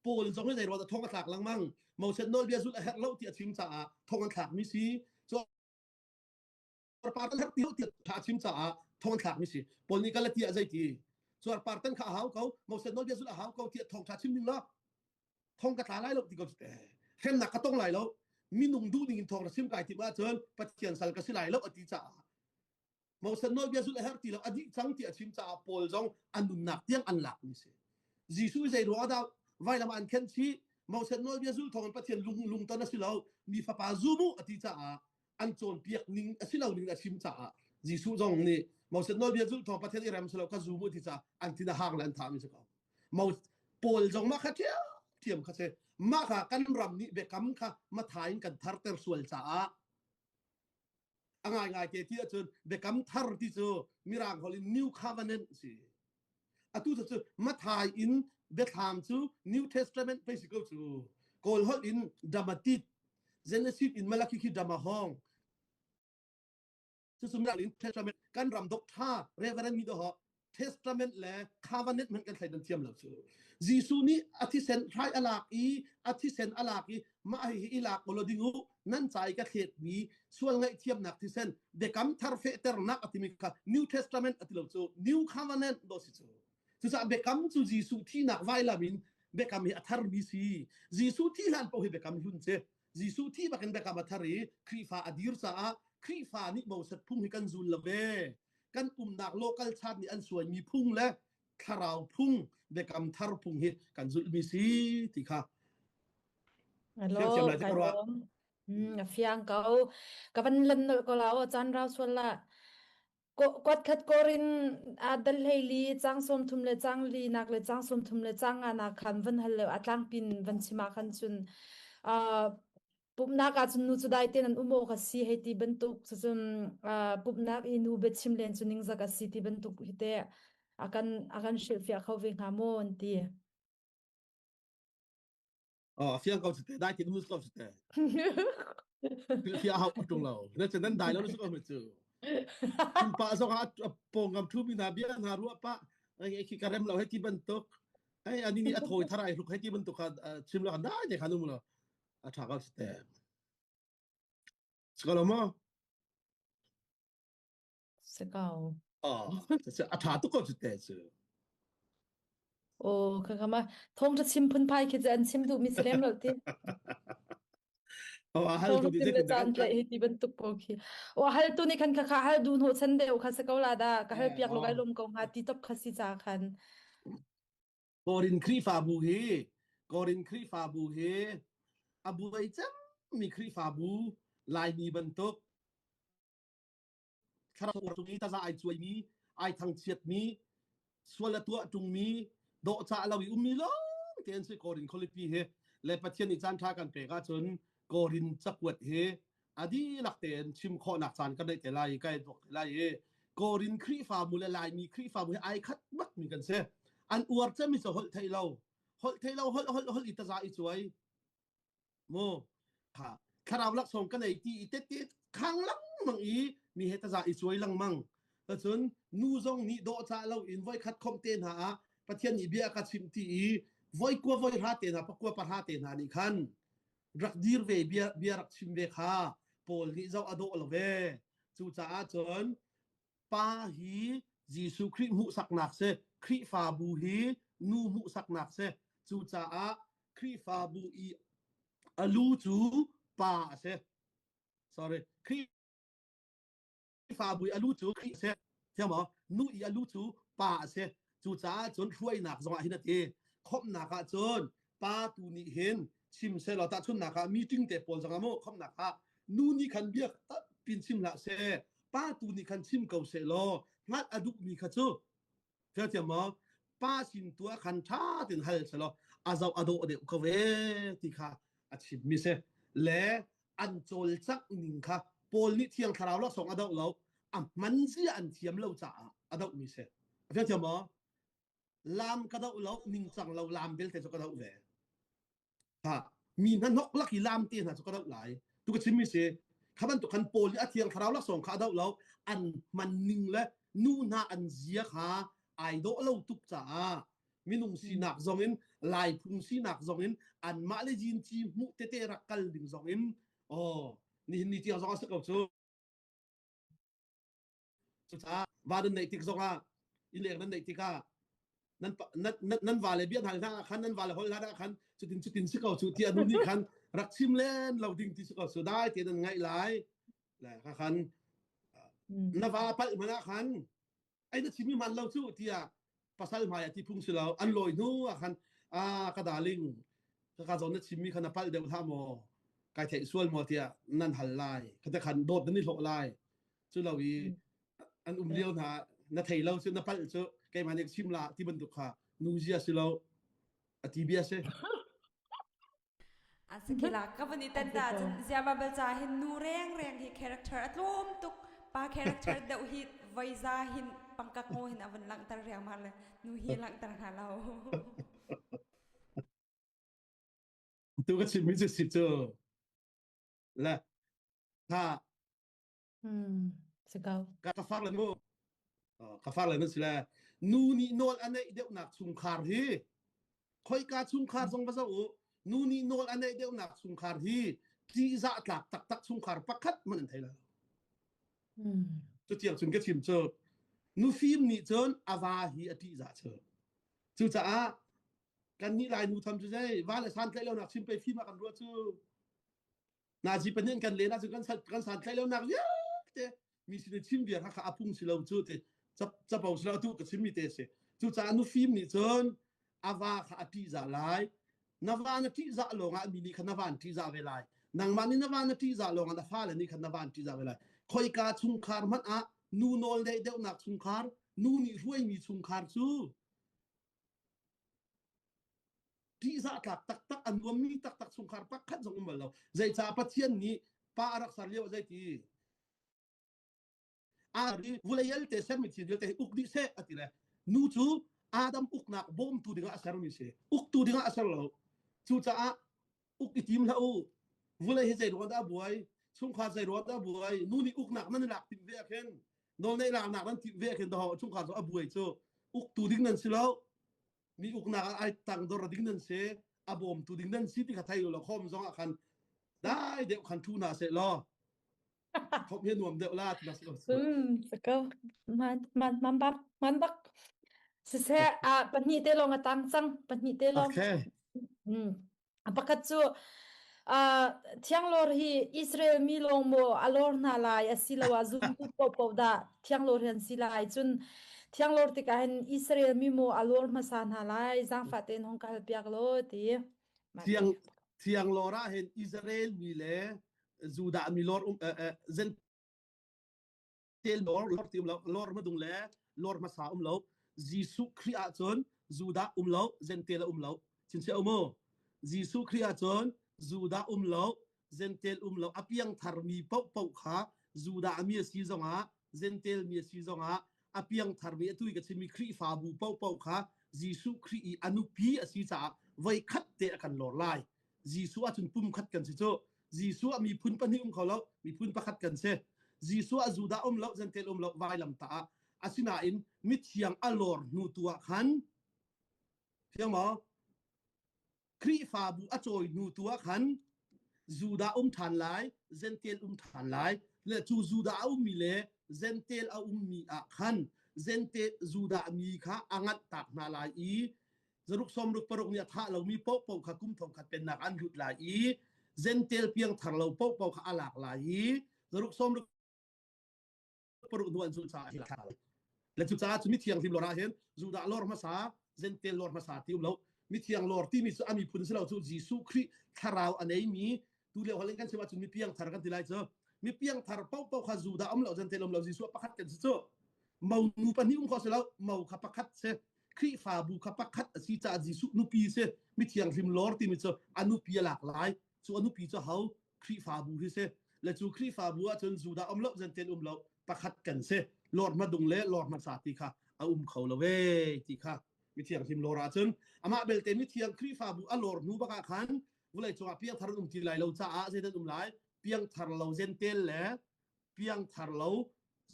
Paul zong hi zei ruang dah thong a thlak lengmang Moses nawlbia zulh a herh lo ti a chim caah thong an thlakmi si cuarpar tan herh ti lo ti a chim caah thong an thlakmi si Paul nih Galatia zei ti cuarpar tan kha a hau ko Moses nawlbia zulh a hau ko tiah thongtha chim ding lo thong ka tla lai lo ti ko hremnak ka tong lai lo minung duh ning in thong na sim kai tim ahcun Pathian sal ka si lai lo a ti caah Moses nawlbia zulh a herh ti lo a dih cang ti a chim caah Paul zong a nunnak tiang an lak mi si Jesuh zei ruang dah vailam an khen chih Moses nawlbia zulh thawng in Pathian lung lungton a si lo mi fapa zum u a ti caah an cawnpiak ning a si lo ning a chim caah Jesuh zong nih Moses nawlbia zulh thawng Pathian i rem si lo ka zum u ti caah an thin a hang le an thah mi si ko Mo Paul zong mah kha ṭhiamṭhiam kha si mah kha kan ram nih biakam kha Mathai in kan tharter sual caah a ngaingai te ti ahcun biakam thar ti cu mirang holh in New Covenant si atu cu Mathai in biathlam cu New Testament pei si ko cu Kawl holh in Damatit Genesis in Malaki khi Damahong cucu mirang in Testament kan ram doctor Reverend mi doho Testament le Covenant hmanh kan thleidan thiam lo cu. Jesuh nih a thisen hrai a lak i a thisen a lak i mah hi i lak ulaw ding u nan ca i ka thletmi sual ngaihthiamnak thisen biakam thar fehternak a timi kha New Testament a ti lo cu New Covenant do si cu. Cucaah biakam cu Jesuh thihnak vailam in biakam hi a tharmi si. Jesuh thih hlan paoh hi biakam hlun si. Jesuh thih bakin biakam a thar i Khrihfa a dir caah Khrihfa nih Moses phung hi kan zul lo ve. Kan umnak local chat nih an suaimi phung le thlarau phung biakam thar phung hi kan zulhmi si ti kha Hello, fiang thiam lai ti kai ka ruah. lawm. Hmm, a fiang ko. Ka van lan nolh ko la o caan rau sual la. Kuat khat korin a dal hlei li cang sawm thum le cang li nak le cang sawm thum le cang nga nak khan van hal le a tlangpin van chim ah khan cun uh, pumhnak ah cun nu cu dai ten an um awk a si hei ti bantuk cun uh, pumhnak i nu biachim len cu ningzak a si ti bantuk hi te a kan a kan hrilhfiah kho ve hnga maw an ti. Oh, fiang ko te dai tin mus ko te. Fia hau tung lo. Na chen nan dai lo su ko chu. Tum pa zong a pongam thu mi na bia na ruwa pa ai khi ka rem lo he ti bantuk. Ai ani ni a thoi tharai hluk he ti bantuk kha chim lo kan dai te khan um lo. A ṭha ko si te. Si ko lo maw? Si ko. Oh, a ṭha tuk ko cu te cu. Oh, kha kha ma thong ṭha chim phunphai khi cu an chim duh mi si lem lo ti. Oh, a hal Thong tu ṭha nih chim le zeitin dah caan kan tlaih hi ti bantuk pawl khi. Oh, a hal tu nih khan kha kha hal duh hnawh chan deuh kha si ko la dah. Ka hal Eh, piak lo kai oh. lawm ko hnga ti top kha si ca khan. Korin Khrihfabu hi Korin Khrihfabu hi a buai cemmi Khrihfabu Laimi bantuk thlarau cung i taza ai cuaimi ai thangchiatmi sual a tuah ṭungmi dawhcah lo i ummi lawng te an si Korin khualipi hi le Pathian nih caan ṭha kan pek ahcun Korin cakuat hi a dihlak tein chim khawhnak caan kan neih te lai i kai duak te lai i Korin Khrihfabu le Laimi Khrihfabu hi ai khat bakmi kan si an uar cemmi cu holh theih lo holh theih lo holh holh holh i taza i cuai mu kha thlarau laksawng ka nei ti i tette khang lengmang i mi he taza i cuai lengmang cun nu zong nih dawhcah lo in voi khat khomh te hna ah Pathian nih bia ka chimh ti i voi kua voi hra te hna pakua pahra te hna nih khan rak dir ve bia bia rak chim ve kha Paul nih zoh a dawh lo ve cucaah cun pa hi Jesuh Khrih hmuhsaknak si Khrihfabu hi nu hmuhsaknak si cucaah Khrihfabu i a lu cu pa a si sorry Khrihfabu i a lu cu Khrih a si thiam maw nu i a lu cu pa a si cucaah cun hruainak zongah hin a ti khawmhnak ah cun pa tu nih hin chim selaw tahchunnak ah meeting te pawl zongah mu khawmhnak ah nu nih khan biak pin chim hlah seh pa tu nih khan chim ko seh law hngalh a duhmi kha cu Thiam maw? Pa sin tu ah khan ṭha tein hal selaw a zoh a dawh deuh ko ve ti kha a chimmi si. Le an cawlcangh ning kha Paul nih Thiang Thlarau laksawng a doh lo, a hman zia an thiam lo caah a dohmi si. Thiam maw? Lam ka doh lo, ningcang lo lam vialte cu ka doh ve. Ha mi hna hnok lak i lam te hna cu ka doh lai tu ka chimmi si kha bantuk khan Paul nih a thiang thlarau laksawng kha a doh lo an hman ning le nu hna an zia kha ai dawh lo tuk caah minung sinak zong in lai phung sinak zong in anmah le zinci hmuh tete rak kal ding zong in oh nihin ni tiang zong a si ko cu Cucaah va nan neih tik zongah innleng nan neih tikah nan nan nan vale bia hna hna khan nan vale hol hna khan cutin cutin si ko cu tiah nu nih khan rak chim len lo ding ti si ko su dai te nan ngaih lai le kha khan na va palh hmanh ah khan ai na chimi man lo cu tiah pasal hmai ah ti phung si lo an lawi hnu ah khan a ka darling ka ka zawn na chimmi kha na palh deuh hlah maw kai theih sual maw tiah nan hal lai kha khan dawt nan i hlawh lai cu lo i an um lio hna na thei lo cu na palh cu keimah nih chim la ti bantuk kha nu zia si lo a ti bia si A sakila ka van i tan ta cun ziama bal ca hin nu reng reng hi character a tlawm tuk pa character deuh hi voiza hin pangkak ngo hin a van langhter riangmang le nu hi langhter hna lo tu ka chimmi cu si cu le ha Hmm, si ko. Ka far le mu. Ka far le nan si le nu nih nawl a neih deuhnak chungkhar hi khoika chungkhar zong va zoh u nu nih nawl a neih deuhnak chungkhar hi ṭihzah tlak taktak chungkhar pakhat hmanh an thei lo. Hmm. Cu tiang cun ka chim cu nufim nih cun a va hi a ṭihzah cu. Cucaah kan nih lai nu tham cu zei va le san tlaih lonak chim pei fim ah kan ruah cu Nazi pahnih kan len ahcun kan kan santlaih lonak vialte mi sin i chim viar kha a phung si lo cu ti capo si lo atu ka chimmi te si cucaah nufim nih cun a va kha a ṭihzah lai na va na ṭihzah lawngah mi nih khan na va an ṭihzah ve lai nangmah nih na va na ṭihzah lawngah na fale nih khan na va an ṭihzah ve lai khoika chungkhar hmanh ah nu nawl deih deuhnak chungkhar nu nih hruaimi chungkhar cu ṭihzah tlak taktak a nuammi taktak chungkhar pakhat zong um bal lo zeicah Pathian nih pa a rak ser lio ah zeiti a vulei te sermi thil vialte hi uk dih seh a ti le nu cu Adam uknak bawmtu dingah a sermi si uktu dingah a ser lo cucaah uk i tim hlah u vulei hi zei ruang dah buai chungkhar zei ruang dah buai nu nih uknak nan i lak timh ve ah khin nawlneih laknak nan timh ve ah khin daw chungkhar cu a buai cu uktu ding nan si lo mi uknak ah ai tangdor ding nan si a bawmtu ding nan si ti kha thei lo khom zong ah khan. Dai deuh khan thu hna seh law thop hi nuam deuh la ti Um sako man man man bak man bak siseh a pahnih te lawng a tang cang pahnih te lawng Okay. Mm. A pakhat cu uh, thianglawr hi Israel mi lawng maw a lawr hna lai asiloah zumtu paohpaoh dah thianglawr hi an si lai cun thianglawr tikah hin Israel mi maw a lawr hmasa hna lai zaangfah tein hong ka halpiak law ti Thiang thianglawr ah hin Israel mi le Judah mi lawr um zen tel lor lor ti um lo lor hmadung le lor hmasa um lo Jesuh Khrih ahcun Judah um lo Gentile um lo chinchiah um u Jesuh Khrih ahcun Judah um lo Gentile um lo a piangthar mi paohpaoh kha Judah mi a si zongah Gentile mi a si zongah a piangthar mi atu i ka chimmi Khrihfabu paohpaoh kha Jesuh Khrih i a nupi a si caah voi khat te a kan lor lai Jesuh ahcun pum khat kan si cu Jesuh ah miphun pahnih um kho lo miphun pakhat kan si Jesuh ah Judah um lo Gentile um lo vailam ta ah asinain mithiang a lor hnu tu ah khan fiang maw Khrihfabu a cawi hnu tu ah khan Judah um ṭhan lai Gentile um ṭhan lai le cu Judah a ummi le Gentile a ummi ah khan Gentile Judah mi kha a nganh tak hna lai i zaruk sawmruk paruk nih a thah lomi paohpaoh kha kum thongkhat pennak an lut lai i Gentile piangthar lo paohpaoh kha a lak lai i zaruk sawmruk paruk hnu an zulh caah hi thla le cucaah cu mithiang hlim lor ah hin Judah lor hmasa Gentile lor hmasa ti um lo mithiang lor timi cu a miphun si lo cu Jesuh Khrih thlarau a neimi tu lio holh in kan chim ahcun mi piangthar kan ti lai cu mi piangthar paohpaoh kha Judah um lo Gentile um lo Jesuh pakhat kan si cu mo nu pahnih um kho si lo mo kha pakhat si Khrihfabu kha pakhat a si caah Jesuh nupi si mithiang hlim lor timi cu a nupi a lak lai cu a nupi cu ho Khrihfabu hi si le cu Khrihfabu ahcun Judah um lo Gentile um lo pakhat kan si lor hmadung le lor hmasa ti kha a um kho lo ve ti kha mithiang hlim lor ahcun amah belte mithiang Khrihfabu a lor hnu bak ah khan vawlei cungah piangthar an um ti lai lo caah zeidan um lai piangthar lo Gentile le piangthar lo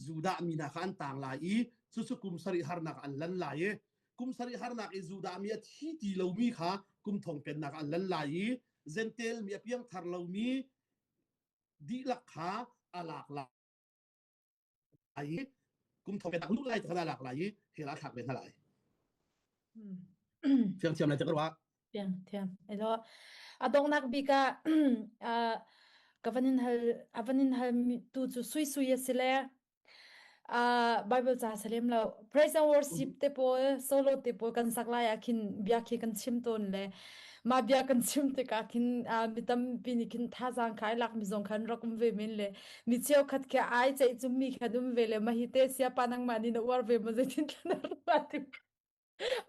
Judah mi hna kha an tang lai i cucu kum sarih harnak an lan lai i kum sarih harnak i Judah mi a thi ti lomi kha kum thong pennak an lan lai i Gentile mi a piangthar lomi dihlak kha a lak lai i kum thong pennak luh lai kha a lak lai i hell ah thlak ve hna lai. Fiang thiam lai te ka ruah. Thiam thiam. Elo a donghnak bik ah uh, ka van in hal a van in hal tu cu sui sui a si le uh, Bible ca salem lo praise and worship te pawl solo te pawl kan sak lai ah khin bia khi kan chim tawn le mah bia kan chim tikah khin uh, mi tampi nih khin thazaang kha ai lak mi zong khan rak um ve men le mi cheukhat khi ai ceih cum mi khan um ve le mah hi te siapa nangmah nih na uar ve ma zeitin thlan ruat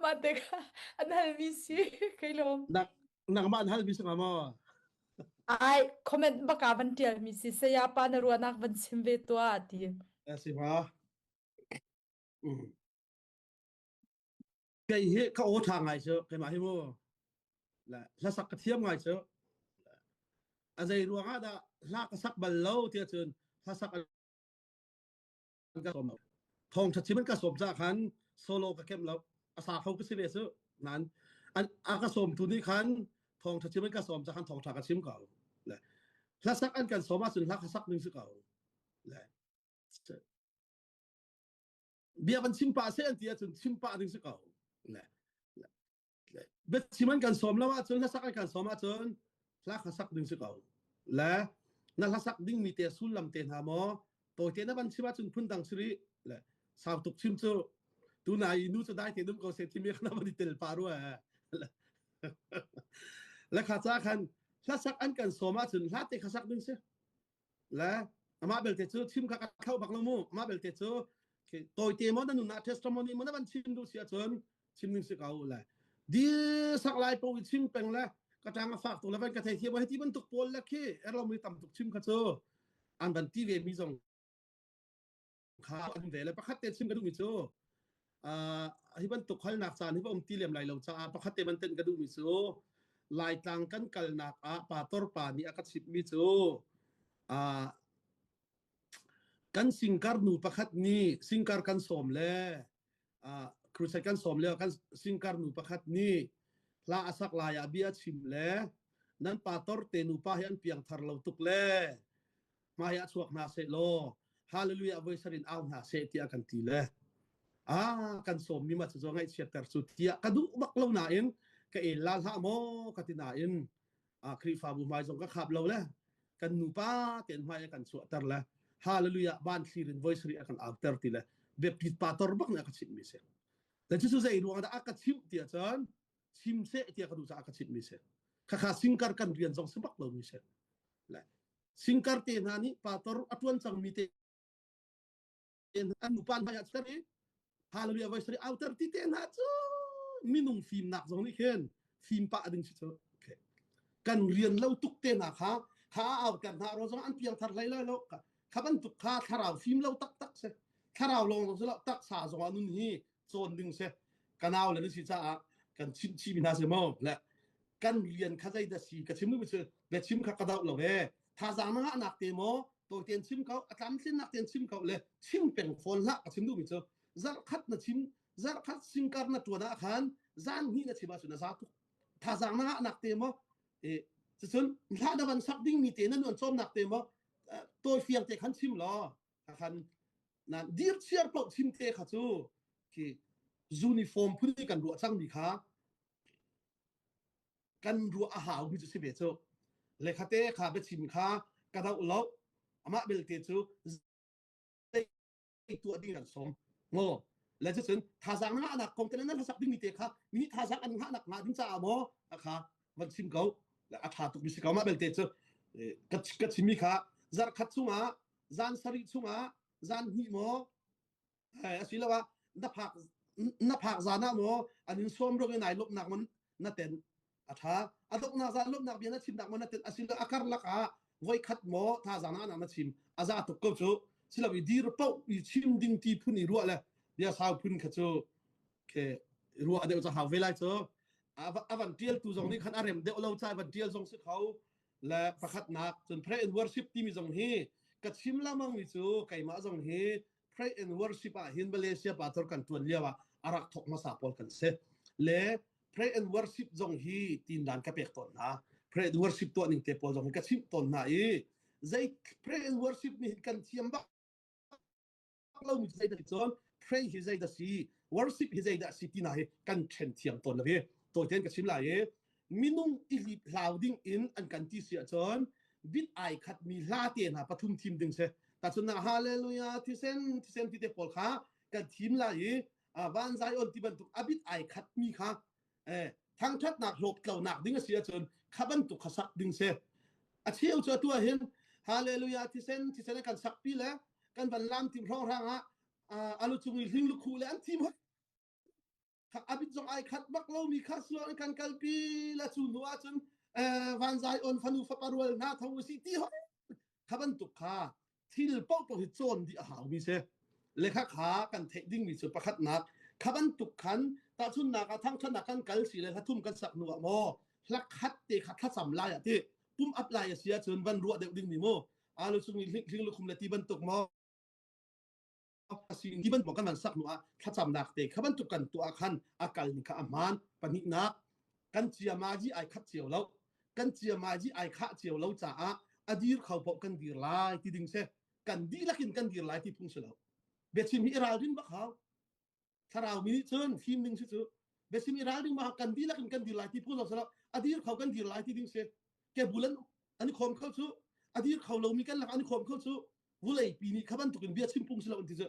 Mah te kha an halmi si kei lawm. Nak nangmah an halmi si hnga maw? Ai comment baka van tial mi si saya pa na ruahnak van chim ve tuah ti. A si ma. Mm. Kei hi ka aw ṭha ngai cu keimah hi mu. La hlasak ka thiam ngai cu. A zei ruang ah dah hla ka sak bal lo tiah cun hlasak ka sawm lo. Thawngṭha chim an ka sawm caah khan solo ka kemh lo. A sa kho ka si ve su. Nain an a ka sawmtu nih khan thawngṭha chim an ka sawm caah khan thawngṭha ka chim ko. Le hlasak an kan sawm ahcun hla ka sak ning si ko. Le bia van chim pah seh an ti ahcun chim pah ding si ko. Le biachim an kan sawm lo ahcun hlasak an kan sawm ahcun hla kha sak ding si ko le na hlasak ding mi te sullam te hna maw tawite na van chim ahcun phundang si rih le sau tuk chim cu tunai i nu cu dai te dum ko se timi khana van i tel pa rua le kha ca khan hlasak an kan sawm ahcun hla te kha sak ding si Le amah belte cu chim kha ka thlo bak lo mu. Amah belte cu tawite maw na nunah testimony maw na van chim duh si ahcun chim ning si ko le di sak lai po i chim peng le ka tang a fak tuk le van ka thei thiam hei ti bantuk pawl le khi erlo mi tam tuk chim kha cu an van ti ve mi zong kha an ve le pakhat te chim ka duh mi cu uh, hi bantuk halnak caan hi va um ti lem lai lo caah pakhat te ban ten ka duh mi cu Laitlang kan kalnak ah pastor pa nih a ka chimh mi cu uh, kan singkar nu pakhat nih singkar kan sawm le uh, crusade kan sawm le kan singkar nu pakhat nih hla a sak lai ah bia chim le Nan pa tor te nupa hi an piangthar lo tuk le hmai ah chuak hna seh law hallelujah voi sarin au hna seh tiah kan ti le ah kan sawm mi ma cu ngaihchiatter cu tiah ka duh bak lo nain ka el la hlah maw ka ti nain a Khrihfabu hmai zong ka khap lo le kan nupa ten hmai kan chuahter le hallelujah ban thlir in voi sarih a kan auter ti le biapit pa tor bak nih a ka chimh mi si le cu zei ruang dah a ka chimh tiah cun chim seh tiah ka duh caah ka chimh mi si khakha singkar kan rian zong si bak lo mi si le singkar te hna nih pastor a tuan cang mi te an nupa hmai ah cer i hallelujah voi sari auter ti te hna cu minung fimnak zong nih khin fim pah ding si cu okay. kan rian lo tuk te hna kha kha auter hna ro zong an piang thar hlei lai lo kha bantuk kha thlarau fim lo tak tak se thlarau lawng zong si lo taksa zong ah nun hi cawn ding se kanau le si caah kan chimh chih mi hna se mo le kan rian kha zei dah si ka chim mi cu bia chim kha ka doh lo e thazaang na ngah nak te maw tawitein chim ko a tlamtlin nak tein chim ko le chim peng fawn hlah ka chim duh mi cu zarh khat na chim zarh khat singkar na tuan ah khan zan hnih na chim ahcun a za tuk thazaang na ngah nak te maw e cucun hla na van sak ding mi te na nuan cawm nak te maw tawi fiang te khan chim law khan na dir chiar paoh chim te kha cu khi uniform phun kan ruah cang mi kha kan ruah a hau mi cu si ve cu lekhate kha biachim kha ka doh lo amah belte cu zei tuah ding an sawm ngo le cucun thazaang na ngahnak kong te nan hlasak ding mi te kha mi nih thazaang an ngahnak nga ding caah maw a kha van chim ko a tha tuk mi si ko mah belte cu ka ka chimmi kha zarkhat chungah zan sarih chungah zan hnih maw asiloah na phak na phak zan ah maw an in sawm ruang in ai lawmhnak man na ten a tha a donghnak zan lawmhnak bia na chimnak man na ten asilo a karlak ah voi khat maw thazaang na na chim a za tuk ko cu silo i dir po i chim ding ti phun i ruah le bia sau phun kha cu ke ruah deuh cha hau ve lai cu avan tial tu zong nih khan a rem deuh lo cha van tial zong si kho le pakhatnak cun pray and worship timi zong hi ka chim lamang mi cu keimah zong hi pray and worship ah hin Malaysia pastor kan tuan lio ah a rak thok hmasa pawl kan si le pray and worship zong hi tin dan ka pek tawn hna pray and worship tuah ning te pawl zong hi ka chimh tawn hna i zei pray and worship nih kan thiam bak lo mi zei dah cun pray hi zei dah si worship hi zei dah si ti na hi kan then thiam tawn lo hi to ten ka chim lai i minung i hlip hlau ding in an kan ti si ahcun bit ai khat mi hla te hna pathum thim ding se ta chun na hallelujah thisen thisen ti te pawl kha kan thim lai i van zai on ti bantuk abit ai khat mi kha eh thangthatnak hlawp tlonak ding a si ahcun kha bantuk kha sak ding si a cheu cu atu ah hin hallelujah thisen thisen kan sak pi le kan van lam tim hrawng hrang ah alu cung i hling lukhu le an thim hoi abit zong ai khat bak lo mi kha sual kan kalpi la cu hnu ah cun van zai on fanu fapa rual hna tho si ti hoi kha bantuk kha thil paohpaoh hi cawn dih a haumi si. Le kha kha kan theih dingmi cu pakhatnak kha bantuk khan tahchunnak ah thangthatnak kan kal si le hlathum kan sak hnu ah maw hlakhat te kha thlacam lai ah ti pum up lai a si ahcun van ruah deuh dingmi mu alu chung i hling hling lukhum le ti bantuk maw si ti bantuk kan van sak hnu ah thlacamnak te kha bantuk kan tuah khan a kal ni kha a hmaan pahnihnak kan ciamaji ai khat cio lo kan ciamaji ai khah cio lo caah a dir kho paoh kan dir lai ti ding si kan dihlak in kan dir lai ti phung si lo biachim hi i ralrin bak hau thlarau mi nih cun fim ding si cu biachim i ralring bak kan dihlak in kan dir lai ti phung lo si lo a dir kho kan dir lai ti ding si ke bulan an i khawm kho cu a dir kho lomi kan lak an i khawm kho cu vulei pi nih kha bantuk in bia chim phung si lo an ti cu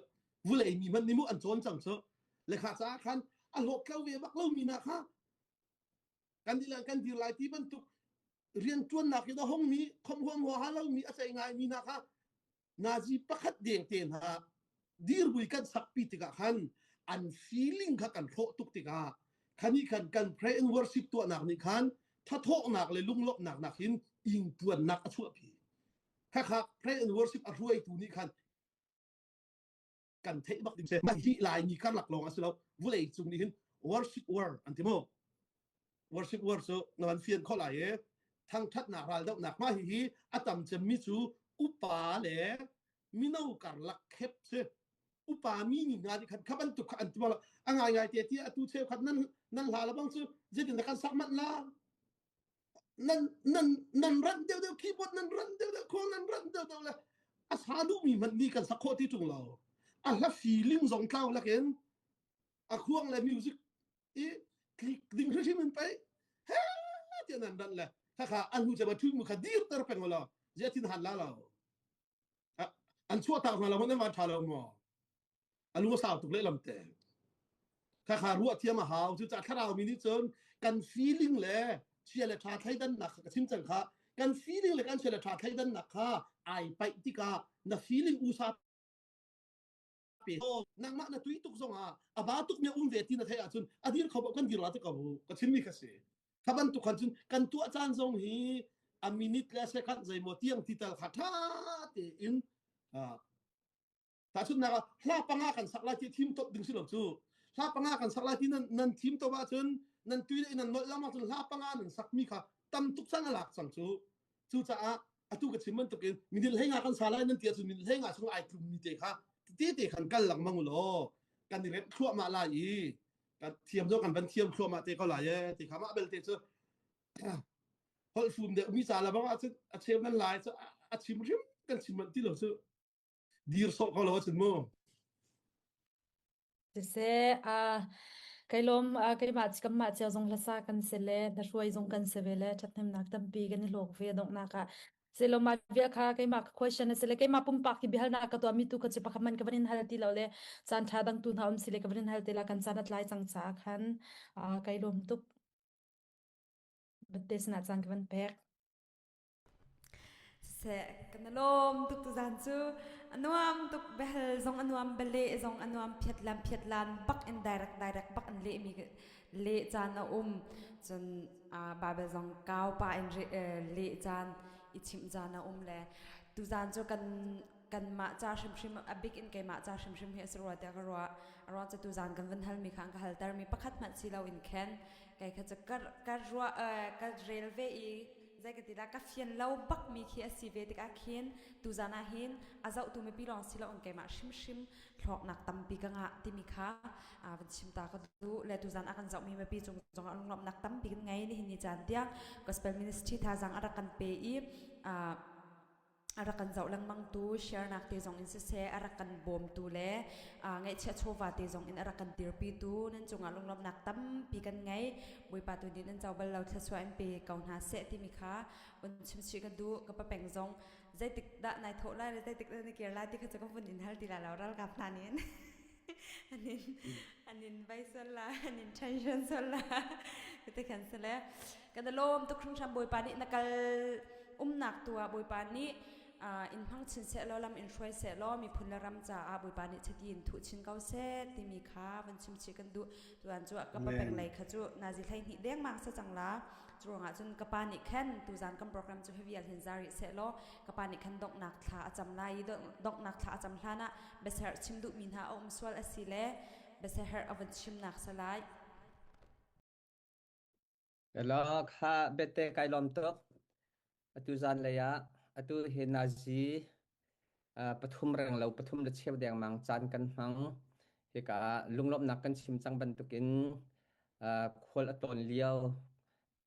vulei mi hmanh nih mu an cawn cang cu lekha caah khan a hlawt lo ve bak lomi hna kha kan dir kan dir lai ti bantuk rian ṭuannak in a hongmi khom huam huaha lomi a cei ngaimi hna kha nazi pakhat deng te hna dirbui kan sakpi tikah khan an feeling kha kan hrawh tuk tikah khani khan kan pray and worship tuahnak nih khan thathawhnak le lunglawmhnak nak hin ingpuannak a chuahpi khakha pray and worship a hruaitu nih khan kan theih bak ding si hi laimi karlak lawng a si lo vulei cung nih hin worship war an ti mu worship war cu na van fian kho lai i thangthatnak raldohnak mah hi hi a tam cemmi cu upa le mino karlak khep si upa mi ni hna nih khan kha bantuk kha an ti a ngai ngai te ti atu cheukhat nan nan hla la bang cu zeitin dah kan sak manh la. Nan nan nan ran deuh deuh keyboard nan ran deuh deuh khuang nan ran deuh deuh le a sa duhmi hmanh nih kan sak khawh ti ṭung lo. A hla feeling zong tlau lakin a khuang le music i tlik ding hrimhrim in pei he tiah nan ran le khakha an hnu cema thu mu kha dir ter peng lo zia thin han la lo an chuah tak hna lo nan van tha lo maw a lu sau tuk lehlam te khakha ruah thiam a hau cu ca thlarau mi nih cun kan feeling le chia le tha thleidannak ka chim cang kha kan feeling le kan chia le tha thleidannak kha ai paih tikah na feeling usa pe nangmah na tui tuk zong ah a ba tuk mi um ve ti na theih ahcun a dir kho kan dir la te ko ka chim mi kha si kha bantuk khan cun kan tuah caan zong hi a minute le second zeimaw tiang ti tal kha tha tein tahchunhnak ah hla panga kan sak lai ti thim top ding si lo cu hla panga kan sak lai ti nan nan thim top ahcun nan tui le nan nolh lama cun hla panga nan sak mi kha tam tuk cang a lak cang cu cucaah atu ka chim bantukin minil hlei nga kan sa lai nan ti ahcun minil hlei nga chung ai tlum mi te kha te te khan kal lengmang u law kan i remh thluahmah lai i kan thiam zong kan van thiam thluahmah te ko lai e ti kha mah belte cu holh fum deuh mi ca la bang ahcun a cheu nan lai cu a chim hrim kan chim manh ti lo cu dir sawh ko lo ahcun mu Siseh, kai lawm keimah kanmah cio zong hlasa kan si le hlahruai zong kan si ve le ṭhathnemnak tampi kan i hlawk ve donghnak ah. Silo mah vial kha keimah ka question a si le keimah pumpak hi biahalnak ka tuahmi tu kha cu pakhat man ka van in hal ti lo le caan ṭha dang tu hna um si le ka van in hal te la kan caan a tlai cang caah khan kai lawm tuk. Bitte sinah caan ka van pek. Siseh, kan i lawm tuk tuzaan cu. A nuam tuk biahal zong a nuam, bialeh zong a nuam, phiatlam phiatlan bak in direct direct bak in lehmi leh caan a um. Cun Bible zong kau pah in leh caan i chimh caan a um le tuzaan cu kan kanmah ca hrimhrim a bik in keimah ca hrimhrim hi a si rua tiah ka ruah. A ruang cu tuzaan kan van halmi kha an ka haltermi pakhat hmanh si loin khan kei kha cu ka ka ruah ka rel ve i zei ka ti dah ka fian lo bak mi khi a si ve tikah khin tuzan ah hin a zohtu mipi lawng si loin keimah hrimhrim hlawknak tampi ka ngah timi kha van chim ta ka duh le tuzan a kan zohmi mipi cung zongah lunglawmhnak tampi kan ngei nihin ni caan tiang gospel ministry thazang a rak kan pe i a rak kan zoh lengmang tu share nak te zong in siseh a rak kan bawmtu le ngaihchiah chawva te zong in a rak kan dirpitu nan cungah lunglawmhnak tampi kan ngei Bawipa tu nih nan co bal lo thluachuah in pe ko hna seh timi kha un chimchih ka duh ka papeng zong zeitik dah nai thawh lai le zeitik dah na kir lai ti kha cu ka vun in hal ti la lo ralkap hna nih anin anin vai sol la anin tension sol la te khan sele kan lawm tuk hringhran Bawipa nih na kal umnak tu ah Bawipa nih in hmang chin seh law lam in hruai seh law miphun le ram caah Bawipa nih chiti in thuh chin ko seh timi kha van chim chih kan duh tuan cu ka pa peng lei kha cu nazi hlei hnih dengmang sa cang la curuangah cun ka pa nih khan tuzan kan program cu hevial hin zari seh law ka pa nih khan donghnak thla a cam lai i donghnak thla a cam hlan ah biaserh chim duhmi hna a um sual a si le biaserh a vun chimnak salai. Hello, kha bete kai lawm tuk. Atu zan lei ah atu hi nazi pathum reng lo pathum le cheu dengmang caan kan hmang. Hika ah lunglawmhnak kan chim cang bantukin khual a tlawn lio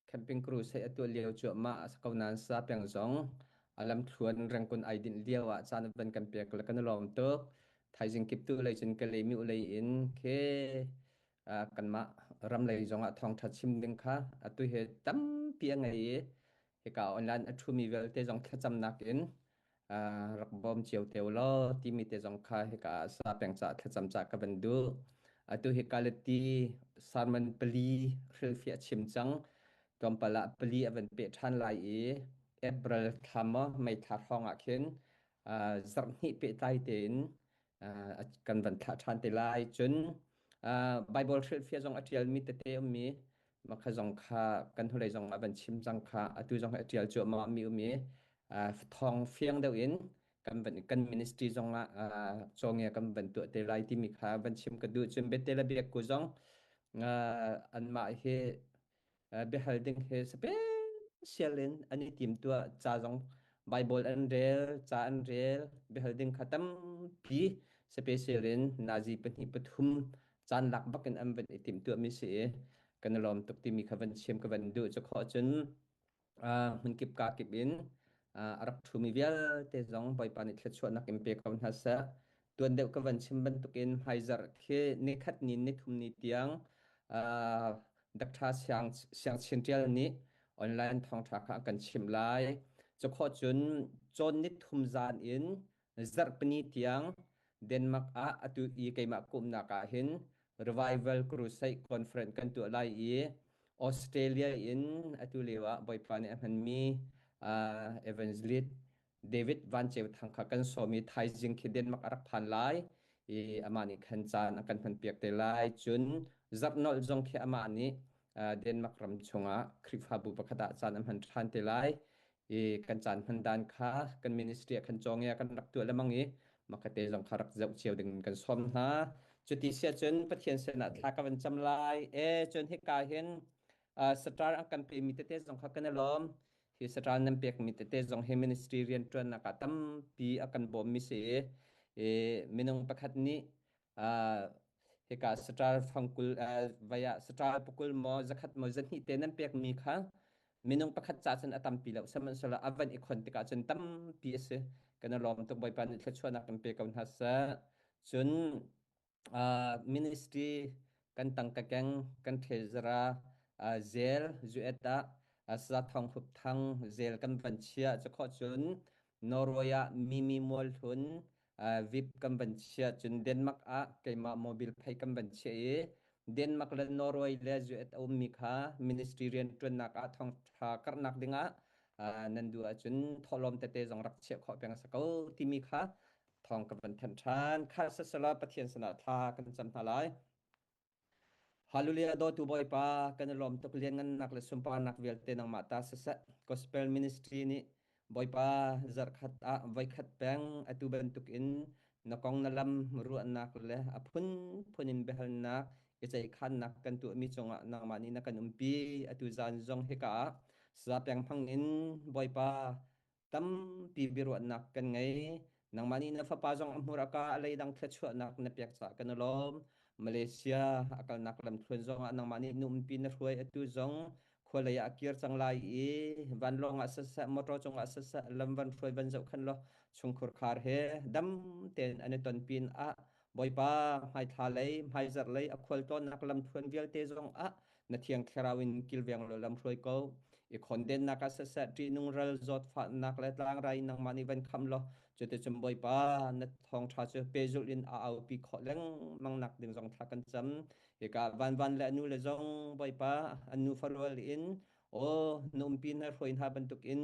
Camping crusade a tuah lio cuahmah a si ko nain sa peng zong a lamthluan rengkun ai dinh lio ah caan a van kan pek le kan i lawm tuk. Thaizing kiptu lei cun Kalay lei in khi kanmah ram lei zong ah thawngṭha chim ding kha atu hi tampi a ngei i hika online a ṭhumi vialte zong thlacamnak in rak bawm cio te u law timi te zong kha hika ah sa peng ca thlacam ca ka van duh. Atu hi Kalati sermon pali hrilhfiah chim cang. Tlawmpal ah pali a van peh ṭhan lai i April thla maw May thla hrawng ah khin zarh hnih pehtlai tein kan van thlah ṭhan te lai. Cun Bible hrilhfiah zong a ṭialmi tete ummi mah kha zong kha kan hnulei zong ah van chim cang kha atu zong a ṭial cuahmah mi um i thawng fiang deuh in kan van kan ministry zong ah cawngia kan van tuah te lai timi kha van chim ka duh cun bete le biak ku zong anmah hi biahal ding hi special in an i tim tuah ca zong Bible an rel ca an rel biahal ding kha tampi special in nazi pahnih pathum caan lak bak in an van i timhtuahmi si i kan i lawm tuk timi kha van chim ka van duh cu khawh cun. Hmunkip kakip in a rak ṭhumi vialte zong Bawipa nih thluachuahnak in pe ko hna seh. Tuan deuh ka van chim bantukin hmaizarh khi nikhat ni nithum ni tiang Dr. Siang, Siang Chin Ṭial nih online thawngṭha kha a kan chimh lai. Cukhawh cun cawn nithum zan in zarhpini tiang Denmark ah atu i keimah ka umnak ah hin Revival Crusade Conference kan tuah lai i Australia in atu lio ah Bawipa nih a hmanmi uh, Evangelist David Van Ceu Thang kha kan sawm i thaizing khi Denmark a rak phan lai i amah nih khan caan a kan hmanpiak te lai. Cun zarhnolh zong khi amah nih uh, Denmark ram chungah Khrihfabu pakhat ah caan a hman ṭhan te lai. I kan caan hman dan kha kan ministry ah khan cawngia kan rak tuah lemang i makate zong kha rak zoh cio ding kan sawm hna. Cuti sia cun Pathian sinah thla ka van cam lai. E cun hika hin uh, star an kan pemi tete zong kha kan i lawm. Hi star nan pekmi tete zong hi ministry rian ṭuannak ah tampi a kan bawmmi si i i minung pakhat nih uh, hika star fangkul uh, vai ah star pakul maw zakhat maw zahnih te nan pekmi kha minung pakhat ca cun a tampi lo sihmanhsehlaw a van i khon tikah cun tampi a si. Kan i lawm tuk. Bawipa nih thluachuahnak in pe ko hna seh. Cun uh, ministry kan tangka keng kan treasurer uh, zel zuet ah uh, sa thong hup thang zel kan van chia cu khawh cun Norway ah Mimi Mual Hlun uh, VIP kan van chia cun Denmark ah keimah mobile phei kan van chia i Denmark le Norway le US a ummi kha ministry rianṭuannak ah thawngṭha karhnak dingah uh, nan duh ahcun thawhlawm tete zong rak chiah khawh peng a si ko timi kha thawng ka van thanh ṭhan. Kha sasala Pathian sinah thla kan cam hna lai. Hallelujah dawtu Bawipa kan i lawm tuk lianngannak le sunparnak vialte nangmah ta siseh Gospel Ministry nih Bawipa zarhkhat ah voikhat peng atu bantuk in na kong na lam ruahnak le a phunphun in biahalnak i ceihkhannak kan tuahmi cungah nangmah nih na kan umpi atu zan zong hika ah zapeng hmang in Bawipa tampi biaruahnak kan ngei. Nangmah nih na fapa zong a hmur a ka a leidang thluachuahnak na pek caah kan i lawm. Malaysia a kalnak lamthluan zong ah nangmah nih numpi na hruai atu zong khualei ah a kir cang lai i vanlawng ah siseh motor cungah siseh lam van hruai van zohkhenh law chungkhur khar he dam tein an i ton pin ah Bawipa hmaithla lei hmaizarh lei a khualtlawnnak lamthluan vialte zong ah na thiang thlarau in kilveng law lam hruai ko. I khondennak ah siseh ṭihnung ral zawtfahnak le tlangrai nangmah nih van kham law cuticun Bawipa na thawngṭha cu pehzulh in a aupi khawh lengmang nak ding zong thla kan cam. Hika vanvan le nu le zong Bawipa an nu farual in aw na umpi na hruai hna bantuk in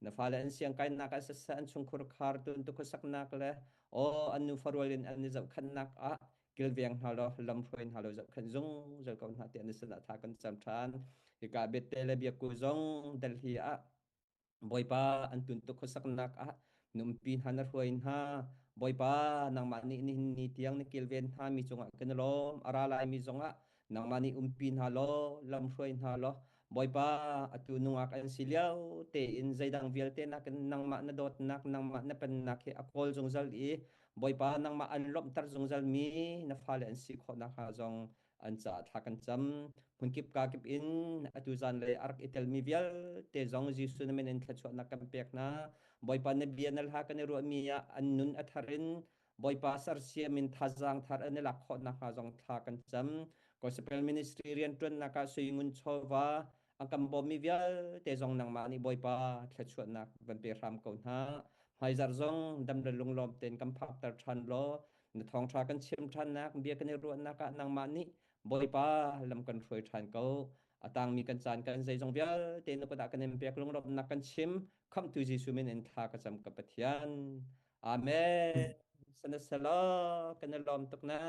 na fale an siangkainak ah siseh an chungkhur khar tun tukhusaknak le aw an nu farual in an i zohkhenhnak ah kilveng hna law lam hruai hna law zohkhenh zungzal ko hna tiah na sinah tha kan cam ṭhan. Hika biate le biakku zong Delhi ah Bawipa an tun tuk khuasaknak ah numpi hna na hruai hna. Bawipa nangmah nih nihin ni tiang na kilven hna mi cungah kan i lawm. A ra laimi zongah nangmah nih umpi hna law lam hruai hna law Bawipa atu nungak an si lio tein zeidang vialte nakin nangmah na dawtnak nangmah na pennak hi a kawl zungzal i Bawipa nangmah an lawmhter zungzal mi na fale an si khawh nakhnga zong an caah thla kan cam. Hmunkip kakip in atu zanlei a rak i telmi vialte zong Jesuh na min in thluachuahnak kan pek hna. Bawipa na bia na hla kan i ruahmi ah an nun a thar in Bawipa sersiam in thazaang thar an i lak khawh nakhnga zong thla kan cam. Gospel Ministry rianṭuannak ah suingun chawva a kan bawmmi vialte zong nangmah nih Bawipa thluachuahnak van pe hram ko hna. Hmaizarh zong dam le lunglawm tein kan phakter ṭhan law na thawngṭha kan chim ṭhannak bia kan i ruahnak ah nangmah nih Bawipa lam kan hruai ṭhan ko. A tangmi kan caan kan zeizong vialte na kut ah kan in pek lunglawmhnak kan chim. Khamhtu Jesuh min in thla ka cam ka Pathian. Amen. Sanasala kan i lawm tuk na.